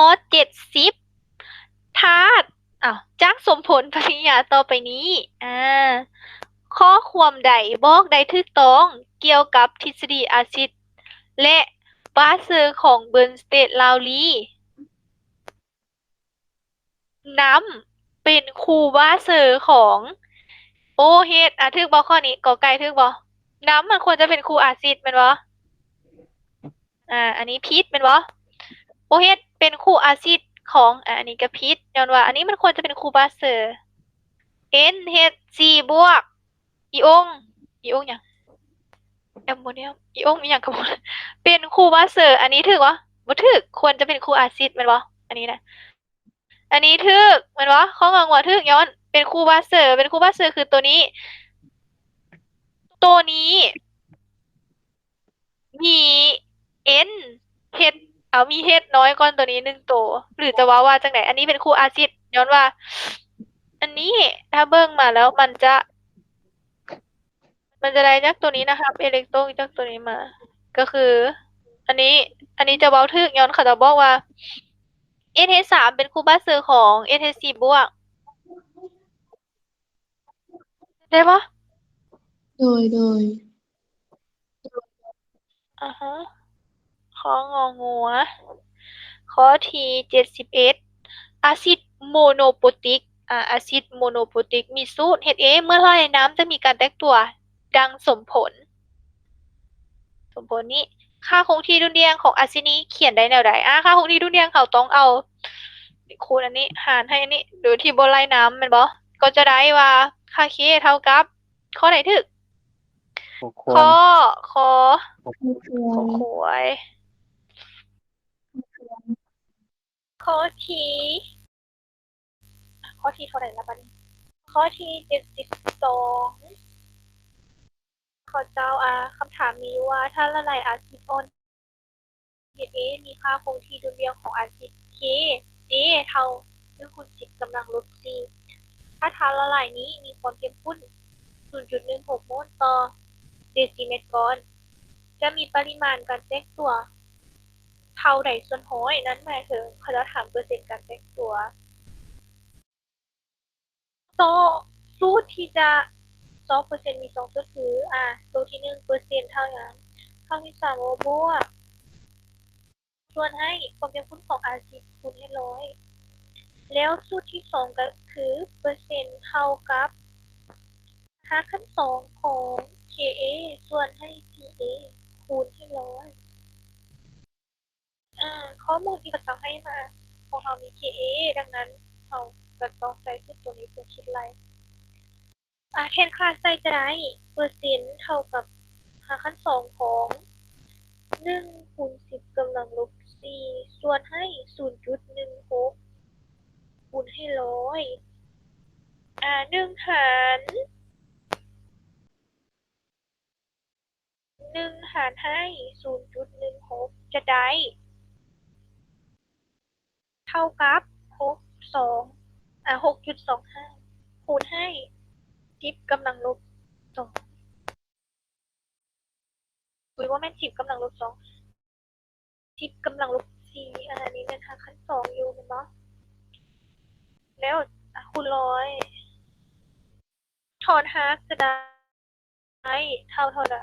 ຂໍ້ເຈັດສິບ ທາດ ອ້າວ ຈາກສົມຜົນປະລິຍາຕໍ່ໄປນີ້ ອາ ຂໍ້ຄວາມໃດບອກໄດ້ຖືກຕ້ອງກ່ຽວກັບທິດສະດີອາຊິດ ແລະ ບາເຊີຂອງເບີນສະເຕດລາວລີ? ນ້ຳເປັນຄູ່ບາເຊີຂອງໂອເຮັດ ອາ ຖືກບໍ່ຂໍ້ນີ້? ກ ໄກ່ ຖືກບໍ່? ນ້ຳມັນຄວນຈະເປັນຄູ່ອາຊິດແມ່ນບໍ່? ອາ ອັນນີ້ຜິດແມ່ນບໍ່? ໂອເຮັດເປັນຄູ່ອາຊິດຂອງ ອາ ອັນນີ້ກໍຜິດ ຍ້ອນວ່າອັນນີ້ມັນຄວນຈະເປັນຄູ່ບາເຊີ ເອັນເອັດສີ່ບວກ ອີອົງ ອີອົງຫຍັງ? ແອມໂມນຽມ ອີອົງອີຫຍັງກໍບໍ່ ເປັນຄູ່ບາເຊີ ອັນນີ້ຖືກບໍ່? ບໍ່ຖືກ ຄວນຈະເປັນຄູ່ອາຊິດແມ່ນບໍ່? ອັນນີ້ນະ ອັນນີ້ຖືກແມ່ນບໍ່? ຂໍ້ ງ ງົວ ຖືກ ຍ້ອນເປັນຄູ່ບາເຊີ ເປັນຄູ່ບາເຊີຄືໂຕນີ້ ໂຕນີ້ ມີເອັນເຮັດ ເອົາ ມີເຮັດນ້ອຍກ່ອນໂຕນີ້ໜຶ່ງໂຕ ຫຼືຈະເວົ້າວ່າຈັ່ງໃດ? ອັນນີ້ເປັນຄູ່ອາຊິດ ຍ້ອນວ່າອັນນີ້ຖ້າເບິ່ງມາແລ້ວມັນຈະ ມັນຈະໄດ້ຈາກໂຕນີ້ນະ ຮັບເອເລັກໂຕຣນຈາກໂຕນີ້ມາ ກໍຄືອັນນີ້ ອັນນີ້ຈະເວົ້າຖືກ ຍ້ອນເຂົາເຈົ້າບອກວ່າເອັນເອັດສາມເປັນຄູ່ບາເຊີຂອງເອັນເອັດສີ່ບວກ ໄດ້ບໍ່? ໂດຍ ໂດຍ ອາຮະ ຂໍ້ ງ ງົວ ຂໍ້ທີເຈັດສິບເອັດ ອາຊິດໂມໂນໂປຕິກ ອາ ອາຊິດໂມໂນໂປຕິກມີສູດ ເຮັດເອ ເມື່ອລະລາຍນ້ຳຈະມີການແຕກຕົວ ດັ່ງສົມຜົນ ສົມຜົນນີ້ ຄ່າຄົງທີ່ດຸ່ນດ່ຽງຂອງອາຊິດນີ້ຂຽນໄດ້ແນວໃດ? ອາ ຄ່າຄົງທີ່ດຸ່ນດ່ຽງເຮົາຕ້ອງເອົາ ຄູນອັນນີ້ ຫານໃຫ້ອັນນີ້ ໂດຍທີ່ບໍ່ໄລ່ນ້ຳແມ່ນບໍ່? ກໍຈະໄດ້ວ່າຄ່າ K ເທົ່າກັບ ຂໍ້ໃດຖືກ? ຂໍ້ຄວນ ຂໍ້ ຂໍ້ ຂໍ້ຄວນ ຂໍ້ຄວນ ຂໍ້ທີ ຂໍ້ທີເທົ່າໃດລະບັດນີ້? ຂໍ້ທີເຈັດສິບສອງ ເຂົາເຈົ້າ ອາ ຄຳຖາມມີຢູ່ວ່າ ທາດລະລາຍອາຊິດອ່ອນ ເຮັດເອ ມີຄ່າຄົງທີ່ດຸ່ນດ່ຽງຂອງອາຊິດ K J ເທົ່າໜຶ່ງຄູນສິບກຳລັງລົບສີ່ ຖ້າທາດລະລາຍນີ້ມີຄວາມເຂັ້ມຂຸ້ນສູນຈຸດໜຶ່ງຫົກໂມນຕໍ່ເດຊິແມັດກ້ອນ ຈະມີປະລິມານການແຕກຕົວເທົ່າໃດສ່ວນຮ້ອຍ? ນັ້ນໝາຍເຖິງເຂົາເຈົ້າຖາມເປີເຊັນການແຕກຕົວ. ໂຕ ສູດທີ່ຈະຊອກເປີເຊັນມີສອງສູດຄື ອາ ໂຕທີໜຶ່ງ ເປີເຊັນເທົ່າຫຍັງ? ຄັ້ງທີສາມວ່າບວກ ສ່ວນໃຫ້ຄວາມເຂັ້ມຂຸ້ນຂອງອາຊິດຄູນໃຫ້ຮ້ອຍ ແລ້ວສູດທີສອງກໍຄື ເປີເຊັນເທົ່າກັບຮາກຂັ້ນສອງຂອງ K A ສ່ວນໃຫ້ G A ຄູນໃຫ້ຮ້ອຍ. ອາ ຂໍ້ມູນທີ່ເຂົາເຈົ້າໃຫ້ມາ ຂອງເຮົາມີ K A ດັ່ງນັ້ນເຮົາກໍຕ້ອງໃຊ້ສູດໂຕນີ້ເພື່ອຄິດໄລ່. ອາ ແທນຄ່າໃສ່ຈະໄດ້ ເປີເຊັນເທົ່າກັບຮາກຂັ້ນສອງຂອງໜຶ່ງຄູນສິບກຳລັງລົບສີ່ ສ່ວນໃຫ້ສູນຈຸດໜຶ່ງຫົກ ຄູນໃຫ້ຮ້ອຍ ອາ ໜຶ່ງຫານ ໜຶ່ງຫານໃຫ້ສູນຈຸດໜຶ່ງຫົກ ຈະໄດ້ເທົ່າກັບ ຫົກ ສອງ ອາ ຫົກຈຸດສອງຫ້າ ຄູນໃຫ້ສິບກຳລັງລົບສອງ ອຸຍ ບໍ່ແມ່ນສິບກຳລັງລົບສອງ ສິບກຳລັງລົບສີ່ ອັນນີ້ແມ່ນຮາກຂັ້ນສອງຢູ່ແມ່ນບໍ່? ແລ້ວ ອາ ຄູນຮ້ອຍ ຖອນຮາກຈະໄດ້ເທົ່າເທົ່າໃດ?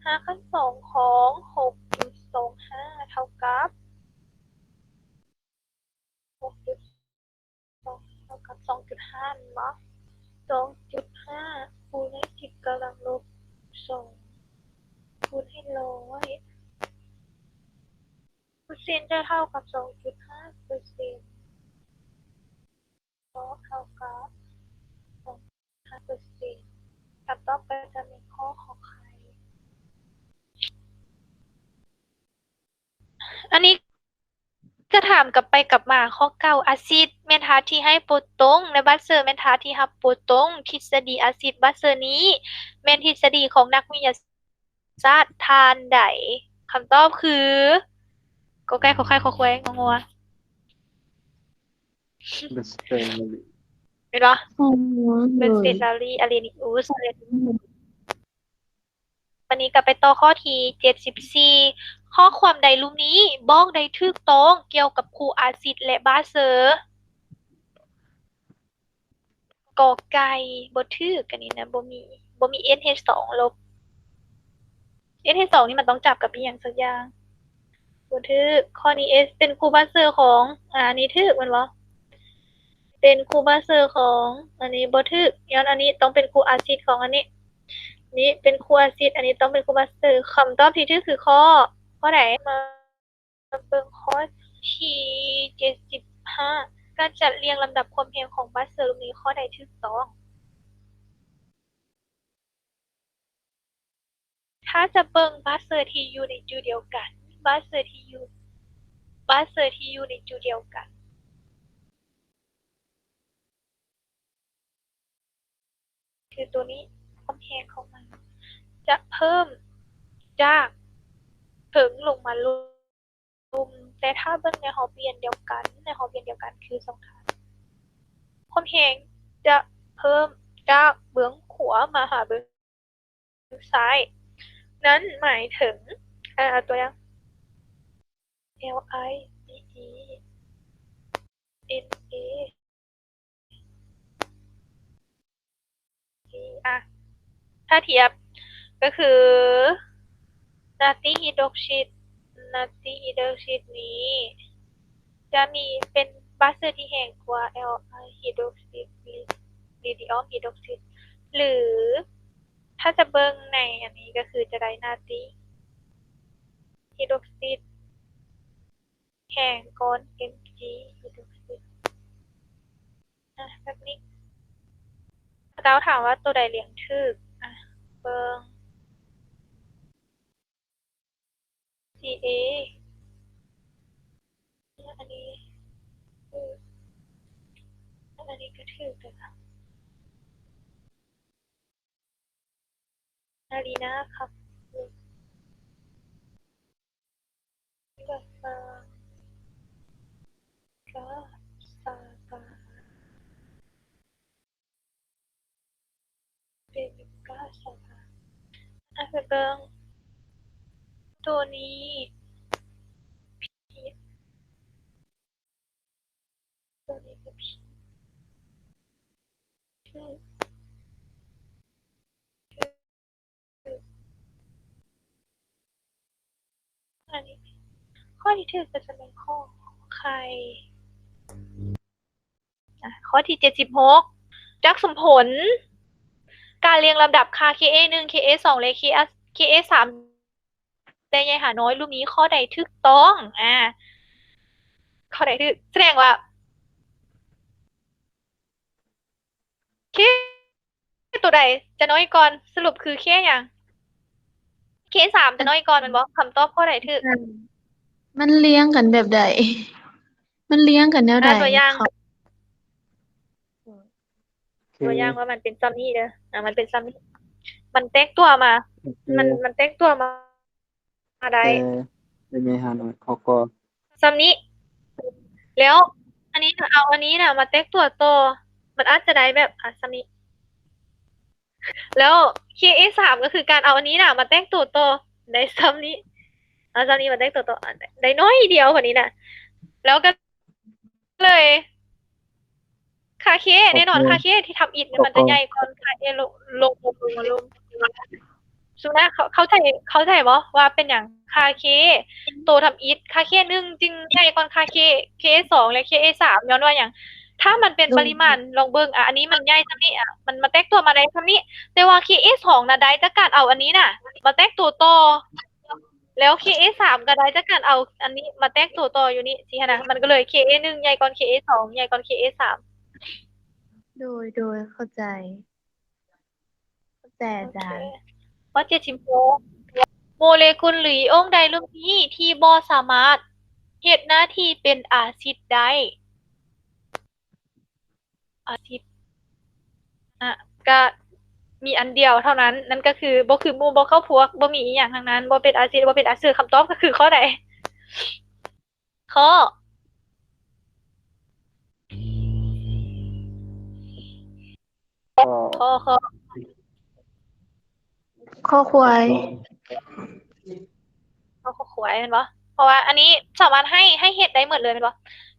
ຮາກຂັ້ນສອງຂອງຫົກຈຸດສອງຫ້າເທົ່າກັບ ຫົກຈຸດສອງຫ້າເທົ່າກັບສອງຈຸດຫ້າແມ່ນບໍ່? ສອງຈຸດຫ້າຄູນໃຫ້ສິບກຳລັງລົບສອງ ຄູນໃຫ້ຮ້ອຍ ເປີເຊັນຈະເທົ່າກັບສອງຈຸດຫ້າເປີເຊັນ ເທົ່າກັບສອງຈຸດຫ້າເປີເຊັນ ຄຳຕອບກໍຈະແມ່ນຂໍ້ ຂໍໄຂ່. ອັນນີ້ຈະຖາມກັບໄປກັບມາ ຂໍ້ເກົ້າ ອາຊິດແມ່ນທາດທີ່ໃຫ້ໂປຣຕົງ ແລະ ບາເຊີແມ່ນທາດທີ່ຮັບໂປຣຕົງ. ທິດສະດີອາຊິດບາເຊີນີ້ແມ່ນທິດສະດີຂອງນັກວິທະຍາສາດທ່ານໃດ? ຄຳຕອບຄື ກ ໄກ່ ຂໍໄຂ່ ຄ ຄວາຍ ງ ງົວ ເບີນສະເຕນ ແມ່ນບໍ່? ອໍ ເບີນສະເຕນ ລາວລີ ອາເລນີອຸສ ອາເລນີອຸສ. ອັນນີ້ກໍໄປຕໍ່ຂໍ້ທີເຈັດສິບສີ່ ຂໍ້ຄວາມໃດລຸ່ມນີ້ບອກໄດ້ຖືກຕ້ອງກ່ຽວກັບຄູ່ອາຊິດ ແລະ ບາເຊີ? ກ ໄກ່ ບໍ່ຖືກ. ອັນນີ້ນະ ບໍ່ມີ ບໍ່ມີ ເອັນເອັດສອງລົບ. ເອັນເອັດສອງນີ້ມັນຕ້ອງຈັບກັບອີ່ຫຍັງສັກຢ່າງ. ບໍ່ຖືກ. ຂໍ້ນີ້ S ເປັນຄູ່ບາເຊີຂອງ ອາ ອັນນີ້ຖືກແມ່ນບໍ່? ເປັນຄູ່ບາເຊີຂອງ ອັນນີ້ບໍ່ຖືກ ຍ້ອນອັນນີ້ຕ້ອງເປັນຄູ່ອາຊິດຂອງອັນນີ້ ນີ້ເປັນຄູ່ອາຊິດ ອັນນີ້ຕ້ອງເປັນຄູ່ບາເຊີ. ຄຳຕອບທີ່ຖືກຄືຂໍ້ ຂໍ້ໃດ? ມາເບິ່ງຂໍ້ທີເຈັດສິບຫ້າ ການຈັດລຽງລຳດັບຄວາມແຮງຂອງບາເຊີລຸ່ມນີ້ ຂໍ້ໃດຖືກຕ້ອງ? ຖ້າຈະເບິ່ງບາເຊີທີ່ຢູ່ໃນຈຸດດຽວກັນ ບາເຊີທີ່ຢູ່ ບາເຊີທີ່ຢູ່ໃນຈຸດດຽວກັນ ຄືໂຕນີ້ ຄວາມແຮງຂອງມັນຈະເພີ່ມຈາກເທິງລົງມາລຸ່ມ ແຕ່ຖ້າເບິ່ງໃນຮອບວຽນດຽວກັນ ໃນຮອບວຽນດຽວກັນຄືສອງທາງ ຄວາມແຮງຈະເພີ່ມຈາກເບື້ອງຂວາມາຫາເບື້ອງຊ້າຍ. ນັ້ນໝາຍເຖິງ ອາ ຕົວຢ່າງ L I B E N A ອາ ຖ້າທຽບກໍຄື ນາຕີຮີດຣອກຊິດ ນາຕີຮີດຣອກຊິດນີ້ຈະມີເປັນບາເຊີທີ່ແຮງກວ່າ L I ຮີດຣອກຊິດ ລີ ລີທີອອມຮີດຣອກຊິດ ຫຼື ຖ້າຈະເບິ່ງໃນອັນນີ້ກໍຄືຈະໄດ້ນາຕີຮີດຣອກຊິດ ແຮງກ່ອນ Mg ຮີດຣອກຊິດ ອາ ແບບນີ້. ເຂົາເຈົ້າຖາມວ່າໂຕໃດລຽງຖືກ? ອາ ເບິ່ງ Ca ອັນນີ້ ອື ອັນນີ້ກໍຖືກແລ້ວນະ. ອາຣີນາຄັບ ກາຊາ ກາຊາກາ ເປກາຊາກາ ອາ ໄປເບິ່ງໂຕນີ້ ໂຕນີ້ກໍຜິດ ຖືກ ຖືກ ອັນນີ້ ຂໍ້ທີ່ຖືກກໍຈະແມ່ນຂໍ້ ຂ ໄຂ່. ອາ ຂໍ້ທີເຈັດສິບຫົກ ຈັກສົມຜົນການລຽງລຳດັບຄ່າ Ka ໜຶ່ງ Ka ສອງ ແລະ Ka Ka ສາມ ແຕ່ໃຫຍ່ຫານ້ອຍ ຮູບນີ້ຂໍ້ໃດຖືກຕ້ອງ? ອາ ຂໍ້ໃດຖືກ? ສະແດງວ່າ K ໂຕໃດຈະນ້ອຍກ່ອນ? ສະຫຼຸບຄື K ຫຍັງ? K ສາມຈະນ້ອຍກ່ອນແມ່ນບໍ່? ຄຳຕອບຂໍ້ໃດຖືກ? ມັນລຽງກັນແບບໃດ? ມັນລຽງກັນແນວໃດ? ອາ ຕົວຢ່າງ ຕົວຢ່າງວ່າມັນເປັນຊ່ຳນີ້ເດີ ອາ ມັນເປັນຊ່ຳນີ້ ມັນແຕກຕົວມາ ມັນ ມັນແຕກຕົວມາ ມາໄດ້ ເອີ ເປັນໄງຫາໜ້ອຍ ເຂົາກໍຊ່ຳນີ້ ແລ້ວອັນນີ້ນະ ເອົາອັນນີ້ນະມາແຕກຕົວຕໍ່ ມັນອາດຈະໄດ້ແບບ ອາ ຊ່ຳນີ້ ແລ້ວ Ka ສາມ ກໍຄືການເອົາອັນນີ້ນະມາແຕກຕົວຕໍ່ ໄດ້ຊ່ຳນີ້ ເອົາຊ່ຳນີ້ມາແຕກຕົວຕໍ່ ໄດ້ໜ້ອຍດຽວບາດນີ້ນະ ແລ້ວກໍ ເລີຍ ຄ່າ K ແນ່ນອນ ຄ່າ K ທີ່ທຳອິດມັນຈະໃຫຍ່ກ່ອນຄ່າ A ລົງ ລົງ ລົງ ລົງ ລົງ ສຸນະ ເຂົ້າ ເຂົ້າໃຈ ເຂົ້າໃຈບໍ່ວ່າເປັນຫຍັງຄ່າ K ໂຕທຳອິດ ຄ່າ K ໜຶ່ງຈຶ່ງໃຫຍ່ກ່ອນຄ່າ K Ka ສອງ ແລະ Ka ສາມ ຍ້ອນວ່າຫຍັງ? ຖ້າມັນເປັນປະລິມານ ລອງເບິ່ງ ອາ ອັນນີ້ມັນໃຫຍ່ຊ່ຳນີ້ ອາ ມັນມາແຕກຕົວມາໄດ້ຊ່ຳນີ້ ແຕ່ວ່າ Ka ສອງ ນະ ໄດ້ຈາກການເອົາອັນນີ້ນະມາແຕກຕົວຕໍ່ ແລ້ວ Ka ສາມ ກໍໄດ້ຈາກການເອົາອັນນີ້ມາແຕກຕົວຕໍ່ຢູ່ນີ້ຊີ້ຫັ້ນນະ ມັນກໍເລີຍ Ka ໜຶ່ງ ໃຫຍ່ກ່ອນ Ka ສອງ ໃຫຍ່ກ່ອນ Ka ສາມ. ໂດຍ ໂດຍ ເຂົ້າໃຈ ເຂົ້າໃຈອາຈານ. ໂອເຄ ຂໍ້ເຈັດສິບຫົກ ໂມເລກຸນ ຫຼື ອີອົງໃດລຸ່ມນີ້ທີ່ບໍ່ສາມາດເຮັດໜ້າທີ່ເປັນອາຊິດໄດ້? ອາຊິດ ອະ ກະມີອັນດຽວເທົ່ານັ້ນ ນັ້ນກໍຄືບໍ່ຄືໝູ່ ບໍ່ເຂົ້າພວກ ບໍ່ມີອີ່ຫຍັງທັງນັ້ນ ບໍ່ເປັນອາຊິດ ບໍ່ເປັນອາເຊີ ຄຳຕອບກໍຄືຂໍ້ໃດ? ຂໍ້ ຂໍ້ ຂໍ້ ຂໍ້ ຂໍ້. ຄໍຄວາຍ ເອົາຄໍຄວາຍແມ່ນບໍ່? ເພາະວ່າອັນນີ້ສາມາດໃຫ້ ໃຫ້ເຮັດໄດ້ໝົດເລີຍແມ່ນບໍ່?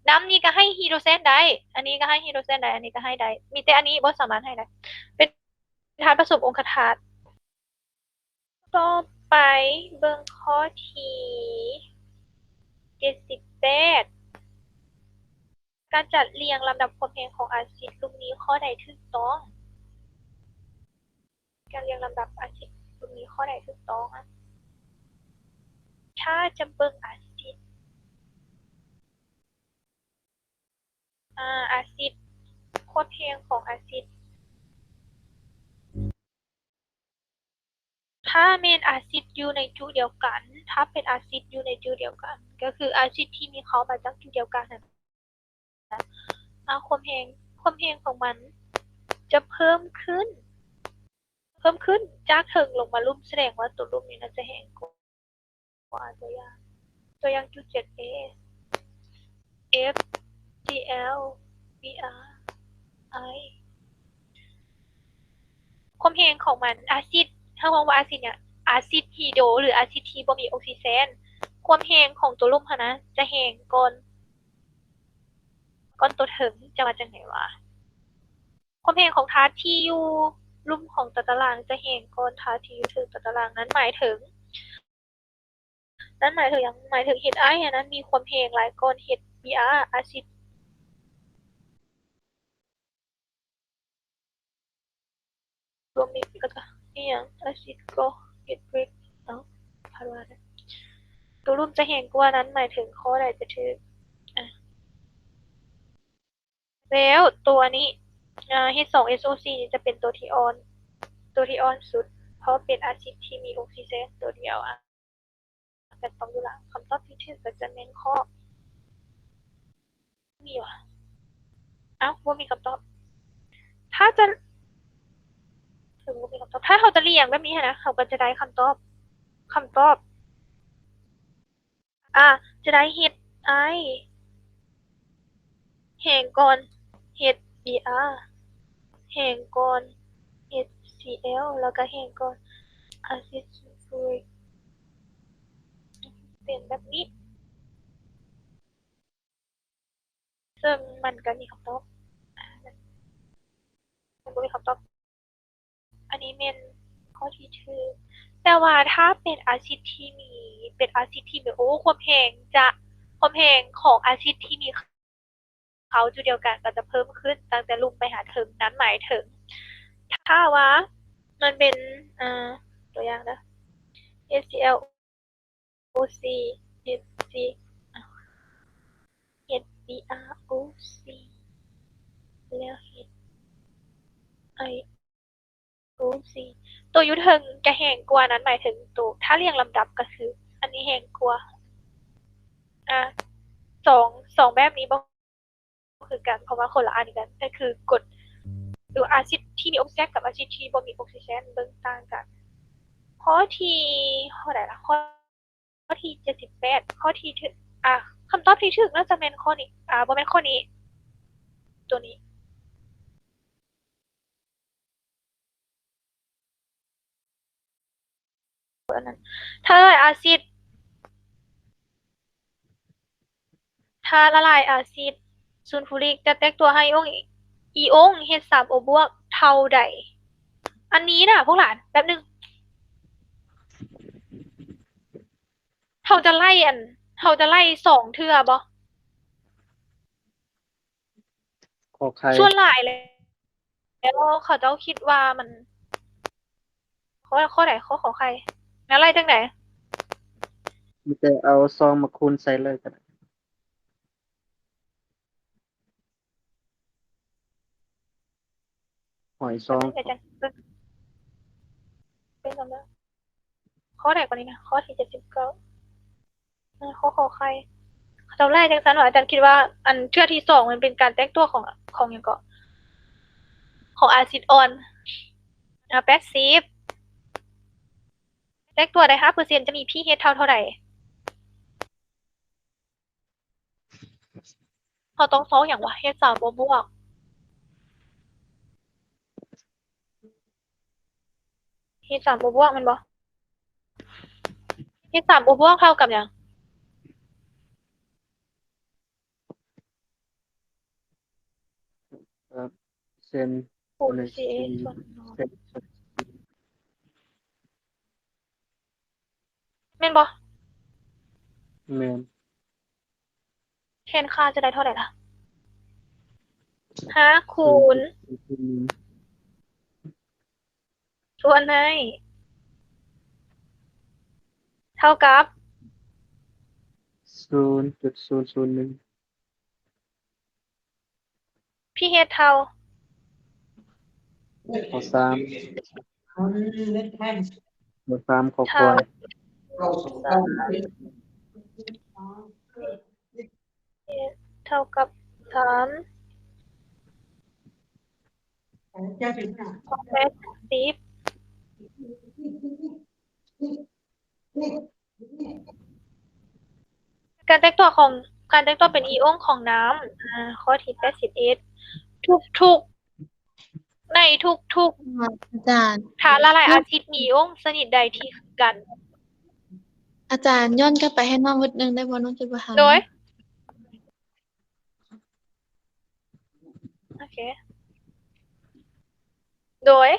ນ້ຳນີ້ກໍໃຫ້ໄຮໂດຣເຊນໄດ້ ອັນນີ້ກໍໃຫ້ໄຮໂດຣເຊນໄດ້ ອັນນີ້ກໍໃຫ້ໄດ້ ມີແຕ່ອັນນີ້ບໍ່ສາມາດໃຫ້ໄດ້ ເປັນທາດປະສົມອົງຄະທາດ. ຕໍ່ໄປເບິ່ງຂໍ້ທີເຈັດສິບແປດ ການຈັດລຽງລຳດັບຄວາມແຮງຂອງອາຊິດລຸ່ມນີ້ ຂໍ້ໃດຖືກຕ້ອງ? ການລຽງລຳດັບອາຊິດລຸ່ມນີ້ ຂໍ້ໃດຖືກຕ້ອງ? ຖ້າຈະເບິ່ງອາຊິດ ອາ ອາຊິດ ຄວາມແຮງຂອງອາຊິດ ຖ້າແມ່ນອາຊິດຢູ່ໃນຈຸດດຽວກັນ ຖ້າເປັນອາຊິດຢູ່ໃນຈຸດດຽວກັນ ກໍຄືອາຊິດທີ່ມີເຂົ້າມາຈາກຈຸດດຽວກັນຫັ້ນ ອາ ຄວາມແຮງ ຄວາມແຮງຂອງມັນຈະເພີ່ມຂຶ້ນ ເພີ່ມຂຶ້ນຈາກເທິງລົງມາລຸ່ມ ສະແດງວ່າຕົວລຸ່ມນີ້ໜ້າຈະແຮງກວ່າ ຕົວຢ່າງ ຕົວຢ່າງຈຸດເຈັດເອ F G L B R I ຄວາມແຮງຂອງມັນ ອາຊິດ ເຮົາເອີ້ນວ່າອາຊິດຫຍັງ? ອາຊິດຮີໂດ ຫຼື ອາຊິດທີ່ບໍ່ມີອົກຊີເຈນ ຄວາມແຮງຂອງຕົວລຸ່ມຫັ້ນນະ ຈະແຮງກ່ອນ ກ່ອນຕົວເທິງ ຈະວ່າຈັ່ງໃດວະ? ຄວາມແຮງຂອງທາດທີ່ຢູ່ລຸ່ມຂອງຕາຕະລາງຈະແຮງກ່ອນທາດທີ່ຢູ່ເທິງຕາຕະລາງ ນັ້ນໝາຍເຖິງ ນັ້ນໝາຍເຖິງຫຍັງ? ໝາຍເຖິງ H I ຫັ້ນນະ ມີຄວາມແຮງຫຼາຍກ່ອນ H B R ອາຊິດ ລວມນີ້ກໍຈະອີ່ຫຍັງ? ອາຊິດກໍ H break ເອົ້າ ຜ່ານມາແລ້ວ ຕົວລຸ່ມຈະແຮງກວ່າ ນັ້ນໝາຍເຖິງຂໍ້ໃດຈະຖືກ? ອາ ແລ້ວຕົວນີ້ ອາ H ສອງ S O ສີ່ ຈະເປັນຕົວທີ່ອ່ອນ ຕົວທີ່ອ່ອນສຸດ ເພາະເປັນອາຊິດທີ່ມີອົກຊີເຈນຕົວດຽວ ອາ ແປດສອງຢູ່ຫຼັງ ຄຳຕອບທີ່ຖືກກໍຈະແມ່ນຂໍ້ ມີຫວາ? ເອົ້າ ບໍ່ມີຄຳຕອບ ຖ້າຈະ ເອີ ບໍ່ມີຄຳຕອບ ຖ້າເຮົາຈະລຽງແບບນີ້ຫັ້ນນະ ເຮົາກໍຈະໄດ້ຄຳຕອບ ຄຳຕອບ ອາ ຈະໄດ້ H I ແຮງກ່ອນ H B R ແຮງກ່ອນ H C L ແລ້ວກໍແຮງກ່ອນອາຊິດຊູຟູຣິກ ເປັນແບບນີ້ ເຊິ່ງມັນກໍມີຄຳຕອບ ອາ ມັນ ມັນບໍ່ມີຄຳຕອບ. ອັນນີ້ແມ່ນຂໍ້ທີ່ຖືກ ແຕ່ວ່າຖ້າເປັນອາຊິດທີ່ມີ ເປັນອາຊິດທີ່ມີ ໂອ້ ຄວາມແຮງຈະ ຄວາມແຮງຂອງອາຊິດທີ່ມີເຂົ້າຈຸດດຽວກັນກໍຈະເພີ່ມຂຶ້ນຕັ້ງແຕ່ລຸ່ມໄປຫາເທິງ ນັ້ນໝາຍເຖິງ ຖ້າວ່າມັນເປັນ ເອີ ຕົວຢ່າງເດີ H C L O C H C H B R O C ແລ້ວ H I O C ໂຕຢູ່ເທິງຈະແຮງກວ່າ ນັ້ນໝາຍເຖິງໂຕ ຖ້າລຽງລຳດັບກໍຄືອັນນີ້ແຮງກວ່າ ອາ ສອງ ສອງແບບນີ້ບໍ່ ຄືກັນ ເພາະວ່າຄົນລະອັນກັນ ກໍຄືກົດ ຫຼືອາຊິດທີ່ມີອົກຊີເຈນກັບອາຊິດທີ່ບໍ່ມີອົກຊີເຈນ ເບິ່ງຕ່າງກັນ. ຂໍ້ທີ ຂໍ້ໃດລະ? ຂໍ້ທີເຈັດສິບແປດ ຂໍ້ທີ່ຖືກ ອາ ຄຳຕອບທີ່ຖືກໜ້າຈະແມ່ນຂໍ້ນີ້ ອາ ບໍ່ແມ່ນຂໍ້ນີ້ ໂຕນີ້ ອັນນັ້ນ ຖ້າອາຊິດ ຖ້າລະລາຍອາຊິດຊູນຟູຣິກຈະແຕກຕົວໃຫ້ອົງອີອົງ H ສາມ O ບວກ ເທົ່າໃດ? ອັນນີ້ນະພວກຫຼານ ແປັບໜຶ່ງ ເຮົາຈະໄລ່ອັນ ເຮົາຈະໄລ່ສອງເທື່ອບໍ່? ຂໍໄຂ່ ສ່ວນຫຼາຍແລ້ວເຂົາເຈົ້າຄິດວ່າມັນ ຂໍ້ ຂໍ້ໃດ? ຂໍ້ ຂໍໄຂ່ ແລ້ວໄລ່ຈັ່ງໃດ? ມີແຕ່ເອົາສອງມາຄູນໃສ່ເລີຍກໍໄດ້. ຫອຍຊອງ ເປັນຈັ່ງ ເປັນຈັ່ງໃດ? ຂໍ້ໃດກ່ອນນີ້ນະ? ຂໍ້ທີເຈັດສິບເກົ້າ ເອີ ຂໍ້ ຂໍໄຂ່ ເຂົາເຈົ້າໄລ່ຈັ່ງຊັ້ນຫວາ? ອາຈານຄິດວ່າອັນເທື່ອທີສອງມັນເປັນການແຕກຕົວຂອງ ຂອງຫຍັງເກາະ? ຂອງອາຊິດອ່ອນ ອາ ແປດສິບ ແຕກຕົວໄດ້ຫ້າເປີເຊັນ ຈະມີ pH ເທົ່າເທົ່າໃດ? ເຮົາຕ້ອງຊອກຫຍັງວະ? H ສາມ O ບວກ ເ ເຮັດສາມໂອບວກແມ່ນບໍ່? ເຮັດສາມໂອບວກເທົ່າກັບຫຍັງ? ເອີ ເຊັນ ຄູນ ເຊັນ ຊີເອ ສ່ວນ ເຊັນ ແມ່ນບໍ່? ແມ່ນ. ແທນຄ່າຈະໄດ້ເທົ່າໃດລະ? ຫ້າຄູນ ສ່ວນໃຫ້ ເທົ່າກັບ ສູນຈຸດສູນສູນໜຶ່ງ. ພີເຮັດເທົ່າ ຂໍ້ສາມ ຂໍ້ສາມ ຂໍ້ຄວນ ເທົ່າ ເທົ່າກັບສາມ ຂອງແປດສິບ. ການແຕກຕົວຂອງ ການແຕກຕົວເປັນອີອົງຂອງນ້ຳ ອາ ຂໍ້ທີແປດສິບເອັດ ທຸກໆ ໃນທຸກໆ ອາຈານ ທາດລະລາຍອາຊິດມີອີອົງຊະນິດໃດທີ່ຄືກັນ? ອາຈານ ຍ້ອນກັບໄປໃຫ້ນ້ອງບຶດໜຶ່ງໄດ້ບໍ່? ນ້ອງຈະບໍ່ທັນ. ໂດຍ ໂອເຄ ໂດຍ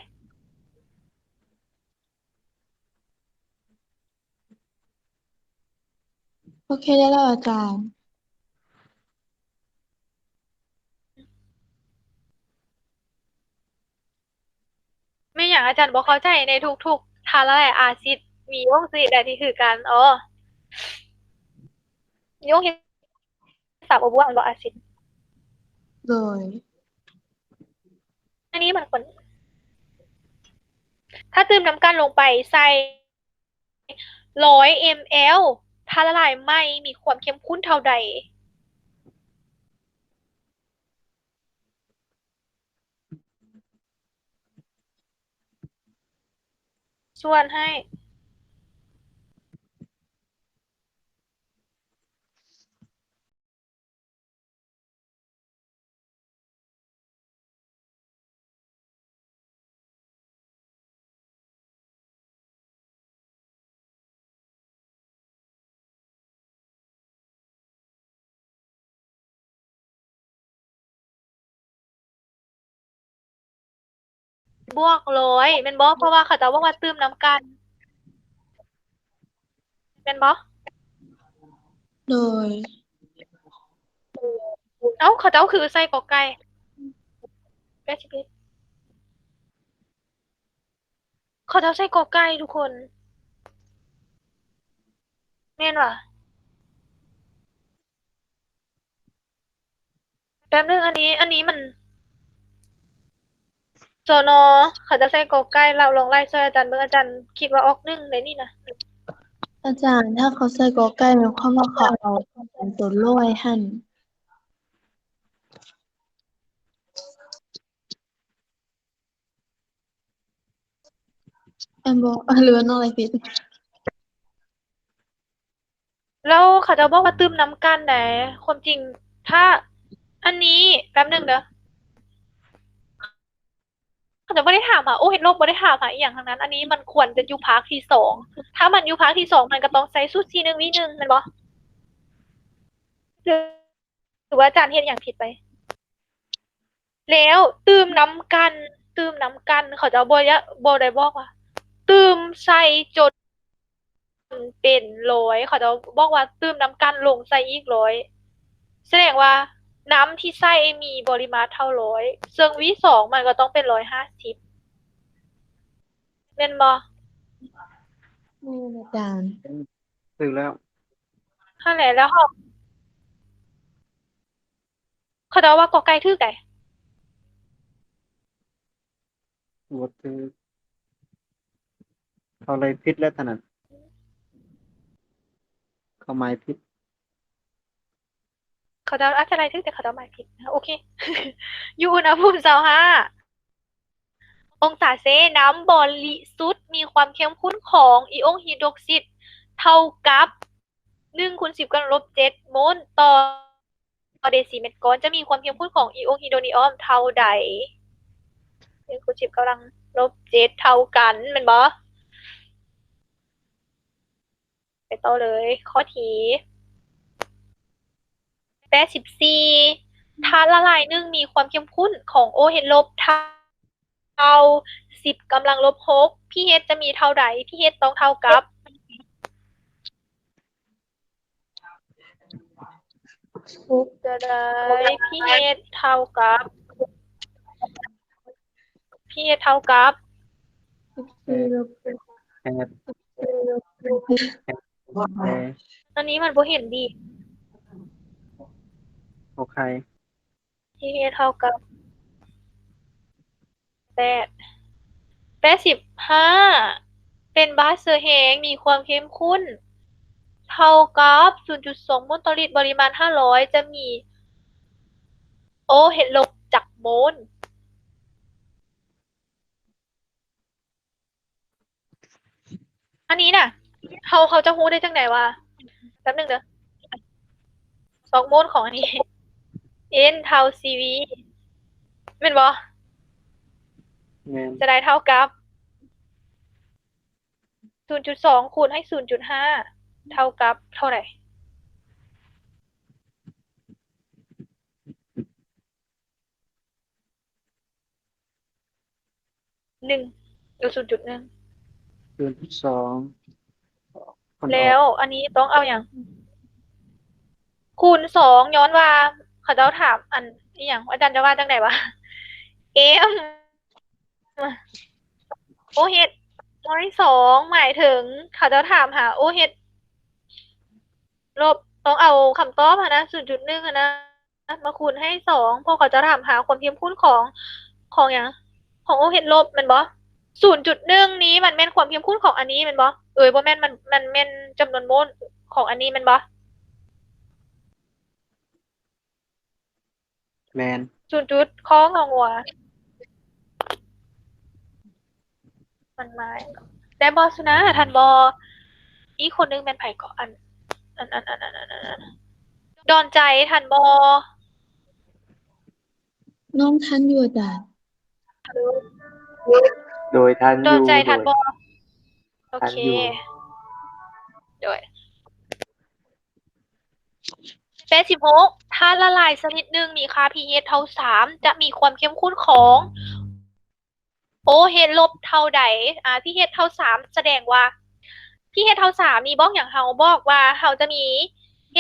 ໂອເຄ ໄດ້ແລ້ວອາຈານ. ແມ່ນຫຍັງອາຈານບໍ່ເຂົ້າໃຈໃນທຸກໆ ທາດລະລາຍອາຊິດມີອົງຊະນິດໃດທີ່ຄືກັນ? ອໍ ມີອົງເຮັດສາມໂອບວກແມ່ນບໍ່? ອາຊິດ ໂດຍ ອັນນີ້ມັນຄວນ ຖ້າຕື່ມນ້ຳກັ່ນລົງໄປໃສ່ ຮ້ອຍເອັມແອລ ທາດລະລາຍໃໝ່ມີຄວາມເຂັ້ມຂຸ້ນເທົ່າໃດ? ສ່ວນໃຫ້ ບວກຮ້ອຍແມ່ນບໍ່? ເພາະວ່າເຂົາເຈົ້າບອກວ່າຕື່ມນຳກັນ ແມ່ນບໍ່? ໂດຍ ເອົ້າ ເຂົາເຈົ້າຄືໃສ່ກໍໄກ່ ແປດສິບເອັດ ເຂົາເຈົ້າໃສ່ກໍໄກ່ທຸກຄົນ ແມ່ນຫວາ? ແປັບໜຶ່ງ ອັນນີ້ ອັນນີ້ມັນ ສນ ເຂົາເຈົ້າໃສ່ກໍໄກ່ ລະລອງໄລ່ຊ່ອຍອາຈານເບິ່ງ ອາຈານຄິດວ່າອອກໜຶ່ງໃດນີ້ນະ. ອາຈານ ຖ້າເຂົາໃສ່ກໍໄກ່ ໝາຍຄວາມວ່າເຂົາເອົາເປັນຕົວຮ້ອຍຫັ້ນ ແມ່ນບໍ່? ຫຼືວ່ານ້ອງໄລ່ຜິດ? ແລ້ວເຂົາເຈົ້າບອກວ່າຕື່ມນຳກັນໃດ໋ ຄວາມຈິງ ຖ້າ ອັນນີ້ ແປັບໜຶ່ງເດີ ເຂົາເຈົ້າບໍ່ໄດ້ຖາມຫາ ໂອ້ ເຮັດລົບ ບໍ່ໄດ້ຖາມຫາອີ່ຫຍັງທັງນັ້ນ ອັນນີ້ມັນຄວນຈະຢູ່ພາກທີສອງ ຖ້າມັນຢູ່ພາກທີສອງ ມັນກໍຕ້ອງໃຊ້ສູດ ສີ່ໜຶ່ງ ວີໜຶ່ງ ແມ່ນບໍ່? ຫຼືວ່າອາຈານເຮັດຫຍັງຜິດໄປ? ແລ້ວຕື່ມນຳກັນ ຕື່ມນຳກັນ ເຂົາເຈົ້າບໍ່ ບໍ່ໄດ້ບອກວ່າ ຕື່ມໃສ່ຈົນເປັນຮ້ອຍ ເຂົາເຈົ້າບອກວ່າຕື່ມນຳກັນລົງໃສ່ອີກຮ້ອຍ ສະແດງວ່ານ້ຳທີ່ໃສ່ມີບໍລິມາດເທົ່າຮ້ອຍ ເຊິ່ງ ວີສອງ ມັນກໍຕ້ອງເປັນຮ້ອຍຫ້າສິບ ແມ່ນບໍ່? ແມ່ນອາຈານ. ຖືກແລ້ວ ຫັ້ນແຫຼະ ແລ້ວເຮົາ ເຂົາເຈົ້າວ່າກໍໄກ່ຖືກໃດ໋ ບໍ່ຖືກ ເຂົາໄລ່ຜິດແລ້ວເທົ່ານັ້ນ ເຂົາໝາຍຜິດ ເຂົາເຈົ້າອາດຈະໄລ່ຖືກ ແຕ່ເຂົາເຈົ້າໝາຍຜິດ ໂອເຄ ຢູ່ອຸນຫະພູມ ຊາວຫ້າ ອົງສາເຊ ນ້ຳບໍລິສຸດມີຄວາມເຂັ້ມຂຸ້ນຂອງອີອົງຮີໂດຣຊິດເທົ່າກັບ ໜຶ່ງຄູນສິບກຳລັງລົບເຈັດໂມນຕໍ່ເດຊີແມັດກ້ອນ ຈະມີຄວາມເຂັ້ມຂຸ້ນຂອງອີອົງຮີໂດຣນີອອມເທົ່າໃດ? ໜຶ່ງຄູນສິບກຳລັງ ລົບເຈັດເທົ່າກັນ ແມ່ນບໍ່? ໄປຕໍ່ເລີຍ ຂໍ້ທີແປດສິບສີ່ ທາດລະລາຍໜຶ່ງມີຄວາມເຂັ້ມຂຸ້ນຂອງໂອເຮັດລົບເທົ່າ ເທົ່າສິບກຳລັງລົບຫົກ pH ຈະມີເທົ່າໃດ? pH ຕ້ອງເທົ່າກັບ ຈະໄດ້ pH ເທົ່າກັບ pH ເທົ່າກັບ ແປດ ແປດ ແປດ ອັນນີ້ມັນບໍ່ເຫັນດີ ໂອເຄ pH ເທົ່າກັບ ແປດ ແປດສິບຫ້າ ເປັນບາດເຊື້ອແຮງ ມີຄວາມເຂັ້ມຂຸ້ນເທົ່າກັບ ສູນຈຸດສອງໂມນຕໍ່ລິດ ປະລິມານຫ້າຮ້ອຍ ຈະມີໂອເຮັດລົບຈັກໂມນ? ອັນນີ້ນະ ເຮົາ ເຮົາຈະຮູ້ໄດ້ຈັ່ງໃດວ່າ ແປັບໜຶ່ງເດີ ສອງໂມນຂອງອັນນີ້ N ເທົ່າ C V ແມ່ນບໍ່? ແມ່ນ ຈະໄດ້ເທົ່າກັບ ສູນຈຸດສອງ ຄູນໃຫ້ ສູນຈຸດຫ້າ ເທົ່າກັບເທົ່າໃດ? ໜຶ່ງ ຫຼື ສູນຈຸດໜຶ່ງ ສູນຈຸດສອງ ແລ້ວອັນນີ້ຕ້ອງເອົາຫຍັງ? ຄູນສອງ ຍ້ອນວ່າເຂົາເຈົ້າຖາມອັນ ອີ່ຫຍັງ ອາຈານຈະວ່າຈັ່ງໃດວະ? M ໂອເຮັດ ຮ້ອຍສອງ ໝາຍເຖິງເຂົາເຈົ້າຖາມຫາໂອເຮັດລົບ ຕ້ອງເອົາຄຳຕອບຫັ້ນນະ ສູນຈຸດໜຶ່ງຫັ້ນນະ ມາຄູນໃຫ້ສອງ ເພາະເຂົາຈະຖາມຫາຄວາມເຂັ້ມຂຸ້ນຂອງ ຂອງຫຍັງ? ຂອງໂອເຮັດລົບແມ່ນບໍ່? ສູນຈຸດໜຶ່ງນີ້ມັນແມ່ນຄວາມເຂັ້ມຂຸ້ນຂອງອັນນີ້ແມ່ນບໍ່? ເອີຍ ບໍ່ແມ່ນ ມັນ ມັນແມ່ນຈຳນວນໂມນຂອງອັນນີ້ແມ່ນບໍ່? ແມ່ນ ສູນຈຸດ ຂໍງໍງົວ ມັນມາ ແຕ່ບໍ່ສຸນາ ທ່ານບໍ່ ອີກຄົນໜຶ່ງແມ່ນໃຜເກາະ? ອັນ ອັນ ອັນ ດອນໃຈ ທ່ານບໍ່? ນ້ອງທັນຢູ່ອາຈານ ໂດຍ ທັນຢູ່ ດອນໃຈ ທັນບໍ່? ໂອເຄ ໂດຍ ແປດສິບຫົກ ທາດລະລາຍຊະນິດໜຶ່ງມີຄ່າ pH ເທົ່າສາມ ຈະມີຄວາມເຂັ້ມຂຸ້ນຂອງໂອເຮັດລົບເທົ່າໃດ? ອາ pH ເທົ່າສາມ ສະແດງວ່າ pH ເທົ່າສາມນີ້ບອກຫຍັງເຮົາ? ບອກວ່າເຮົາຈະມີ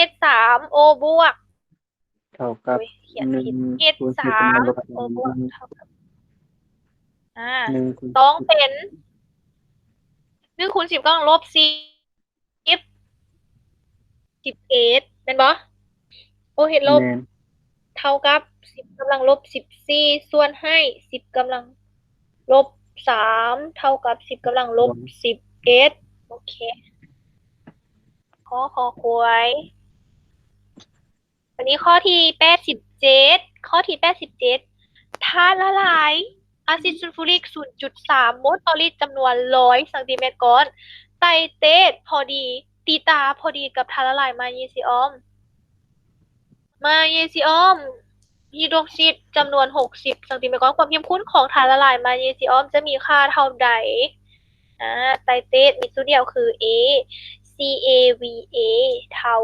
H ສາມ O ບວກ ເທົ່າກັບ ໂອ້ຍ ຂຽນຜິດ ໜຶ່ງ H ສາມ O ບວກ ເທົ່າກັບ ອາ ໜຶ່ງຄູນ ຕ້ອງເປັນ ໜຶ່ງຄູນສິບກຳລັງລົບສິບ ສິບເອັດ ແມ່ນບໍ່? ໂອເຮັດລົບ ແມ່ນ ເທົ່າກັບສິບກຳລັງລົບສິບສີ່ ສ່ວນໃຫ້ສິບກຳລັງລົບສາມ ເທົ່າກັບສິບກຳລັງລົບສິບເອັດ ໂອເຄ ຂໍ ຂໍຄວາຍ ອັນນີ້ຂໍ້ທີແປດສິບເຈັດ ຂໍ້ທີແປດສິບເຈັດ ທາດລະລາຍອາຊິດຊູນຟູຣິກ ສູນຈຸດສາມໂມນຕໍ່ລິດ ຈຳນວນຮ້ອຍຊັງຕີແມັດກ້ອນ ໄຕເຕດພໍດີ ຕີຕາພໍດີກັບທາດລະລາຍມາເນຊີອອມ ມາເນຊີອອມຮີໂດຣຊິດ ຈຳນວນຫົກສິບຊັງຕີແມັດກ້ອນ ຄວາມເຂັ້ມຂຸ້ນຂອງທາດລະລາຍມາເນຊີອອມຈະມີຄ່າເທົ່າໃດ? ອາ ໄຕເຕດມີສູດດຽວຄື A CaVa ເທົ່າ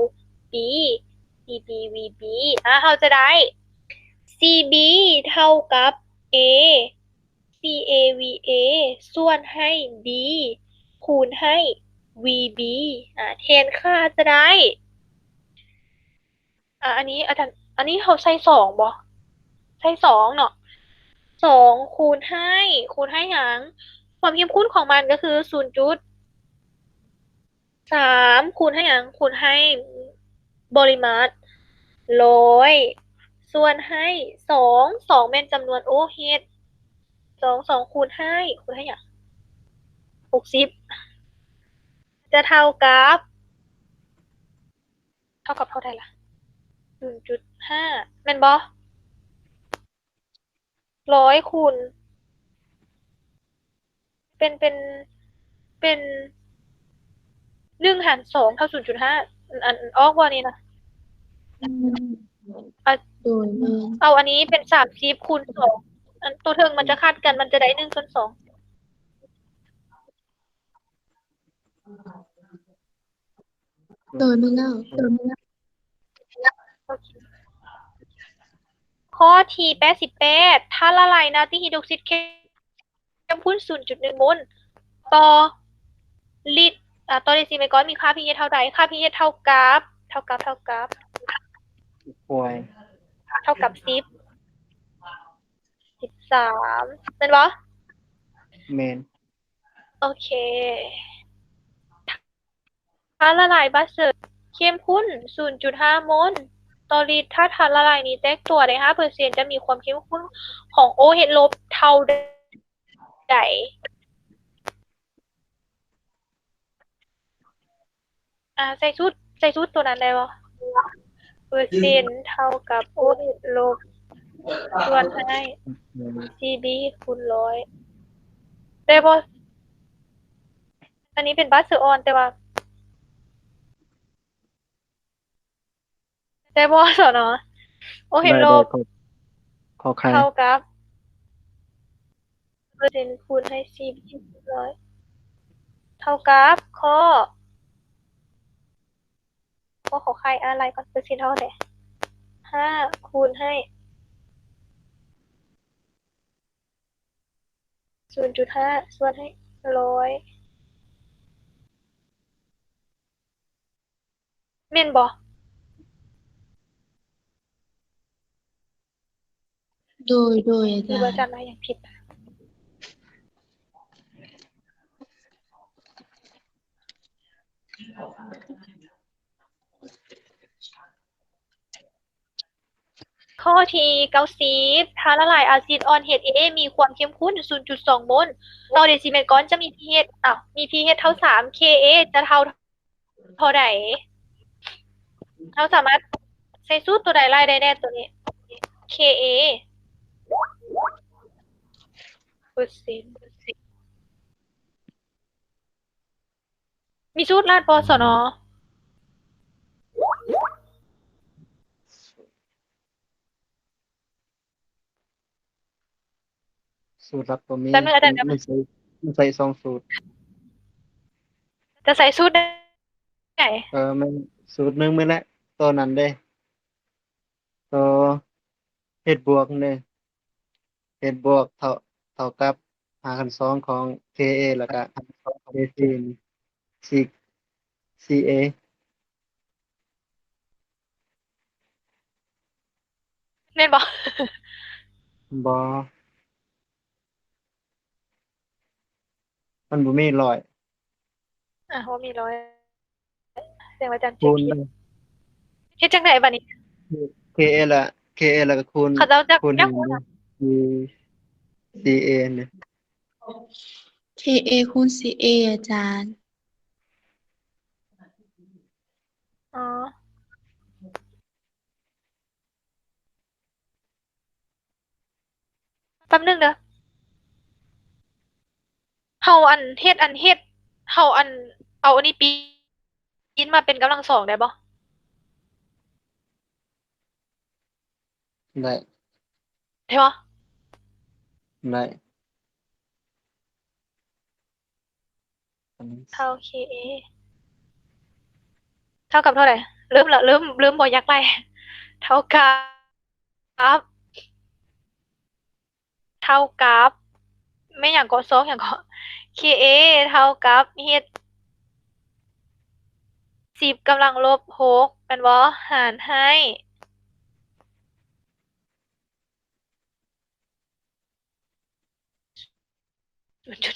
B CBVB ອາ ເຮົາຈະໄດ້ CB ເທົ່າກັບ A CaVa ສ່ວນໃຫ້ B ຄູນໃຫ້ VB ອາ ແທນຄ່າຈະໄດ້ ອາ ອັນນີ້ອາຈານ ອັນນີ້ເຮົາໃສ່ສອງບໍ່? ໃສ່ສອງເນາະ ສອງຄູນໃຫ້ ຄູນໃຫ້ຫຍັງ? ຄວາມເຂັ້ມຂຸ້ນຂອງມັນກໍຄື ສູນຈຸດ ສາມ ຄູນໃຫ້ຫຍັງ? ຄູນໃຫ້ບໍລິມາດ ຮ້ອຍ ສ່ວນໃຫ້ ສອງ ສອງແມ່ນຈຳນວນໂອເຮັດ ສອງ ສອງຄູນໃຫ້ ຄູນໃຫ້ຫຍັງ? ຫົກສິບ ຈະເທົ່າກັບ ເທົ່າກັບເທົ່າໃດລະ? ສູນຈຸດຫ້າ ແມ່ນບໍ່? ຮ້ອຍຄູນ ເປັນ ເປັນ ເປັນ ໜຶ່ງຫານສອງເທົ່າສູນຈຸດຫ້າ ອັນ ອັນ ອອກບໍ່ນີ້ນະ? ອືມ ອາ ໂດຍ ແມ່ນ ເອົາອັນນີ້ເປັນສາມສິບຄູນສອງ ອັນໂຕເທິງມັນຈະຂັດກັນ ມັນຈະໄດ້ໜຶ່ງສ່ວນສອງ ໂດຍ ແມ່ນແລ້ວ ໂດຍ ແມ່ນແລ້ວ. ໂອເຄ ຂໍ້ທີແປດສິບແປດ ທາດລະລາຍນາຕີຮີດຣອກຊິດເຂັ້ມຂຸ້ນສູນຈຸດໜຶ່ງໂມນຕໍ່ລິດ ອາ ຕໍ່ເດຊິແມນກ້ອນ ມີຄ່າ pH ເທົ່າໃດ? ຄ່າ pH ເທົ່າກັບ ເທົ່າກັບ ເທົ່າກັບ ໂອ້ຍ ເທົ່າກັບສິບ ສິບສາມ ແມ່ນບໍ່? ແມ່ນ. ໂອເຄ ທາດລະລາຍບາເຊີເຂັ້ມຂຸ້ນສູນຈຸດຫ້າໂມນຕໍ່ລິດ ຖ້າທາດລະລາຍນີ້ແຕກຕົວໄດ້ຫ້າເປີເຊັນ ຈະມີຄວາມເຂັ້ມຂຸ້ນຂອງໂອເອັດລົບເທົ່າໃດ? ອາ ໃສ່ສູດ ໃສ່ສູດຕົວນັ້ນໄດ້ບໍ່? ເປີເຊັນເທົ່າກັບໂອເອັດລົບ ສ່ວນໃຫ້ ຊີບີຄູນຮ້ອຍ ໄດ້ບໍ່? ອັນນີ້ເປັນບາເຊີອ່ອນ ແຕ່ວ່າ ໄດ້ບໍ່ ສນ? ໂອເອັດລົບ ຂໍໄຂ່ ເທົ່າກັບ ເປີເຊັນຄູນໃຫ້ ຊີບີຄູນຮ້ອຍ ເທົ່າກັບ ຂໍ້ ຂໍ້ ຂໍໄຂ່ ອາ ໄລ່ກ່ອນ ເປີເຊັນເທົ່າໃດ? ຫ້າ ຄູນໃຫ້ ສູນຈຸດຫ້າ ສ່ວນໃຫ້ ຮ້ອຍ ແມ່ນບໍ່? ໂດຍ ໂດຍ ອາຈານ ຫຼືວ່າອາຈານວ່າຫຍັງຜິດ? ຂໍ້ທີເກົ້າສິບ ທາດລະລາຍອາຊິດອ່ອນ ເອັດເອ ມີຄວາມເຂັ້ມຂຸ້ນສູນຈຸດສອງໂມນຕໍ່ເດຊິແມນກ້ອນ ຈະມີ pH ເອົາ ມີ pH ເທົ່າສາມ Ka ຈະເທົ່າເທົ່າໃດ? ເຮົາສາມາດໃສ່ສູດຕົວໃດໄລ່ໄດ້ແດ່ຕົວນີ້? Ka ເປີເຊັນ ມີສູດລັດບໍ່ ສນ? ສູດລັດບໍ່ມີ. ແປັບໜຶ່ງ ອາຈານ ມັນ ມັນໃຊ້ ມັນໃຊ້ສອງສູດ. ຈະໃຊ້ສູດໃດ? ເອີ ແມ່ນສູດໜຶ່ງແມ່ນແຫຼະ ໂຕນັ້ນເດ້ ໂຕເຮັດບວກເດ້. ເຮັດບວກເທົ່າ ເທົ່າກັບຮາກຂັ້ນສອງຂອງ Ka ແລ້ວກະ Ka ເປັນ C Ca ແມ່ນບໍ່? ບໍ່ ມັນບໍ່ມີຮ້ອຍ. ອ່າ ບໍ່ມີຮ້ອຍ ແສດງວ່າອາຈານເຮັດຜິດ. ເຮັດຈັ່ງໃດບາດນີ້? Ka ລະ Ka ລະກະຄູນ ເຂົາເຈົ້າຈັກ ຈັກ Ca ນີ້ Ka ຄູນ Ca ອາຈານ. ອໍ ແປັບໜຶ່ງເດີ ເຮົາອັນເຮັດ ອັນເຮັດ ເຮົາອັນເອົາອັນນີ້ປີ້ນມາເປັນກຳລັງສອງໄດ້ບໍ່? ໄດ້ ໄດ້ບໍ່? ໄດ້. ເທົ່າ Ka ເທົ່າກັບເທົ່າໃດ? ເລີ່ມລະ ເລີ່ມ ເລີ່ມບໍ່ຢາກໄລ່. ເທົ່າກັບ ເທົ່າກັບ ແມ່ນຫຍັງເກາະ? ຊອກຫຍັງເກາະ? Ka ເທົ່າກັບ ເຮັດ ສິບກຳລັງລົບຫົກ ແມ່ນບໍ່? ຫານໃຫ້ ສູນຈຸດ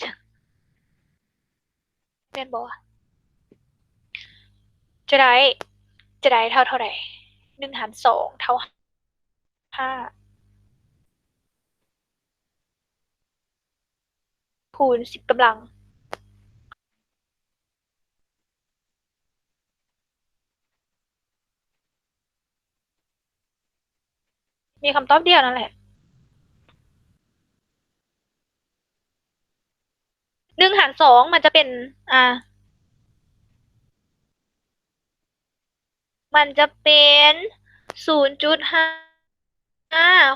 ແມ່ນບໍ່ວະ? ຈະໄດ້ ຈະໄດ້ເທົ່າເທົ່າໃດ? ໜຶ່ງຫານສອງເທົ່າຫ້າ ຄູນສິບກຳລັງ ມີຄຳຕອບດຽວນັ້ນແຫຼະ. ໜຶ່ງຫານສອງ ມັນຈະເປັນ ອ່າ ມັນຈະເປັນ ສູນຈຸດຫ້າ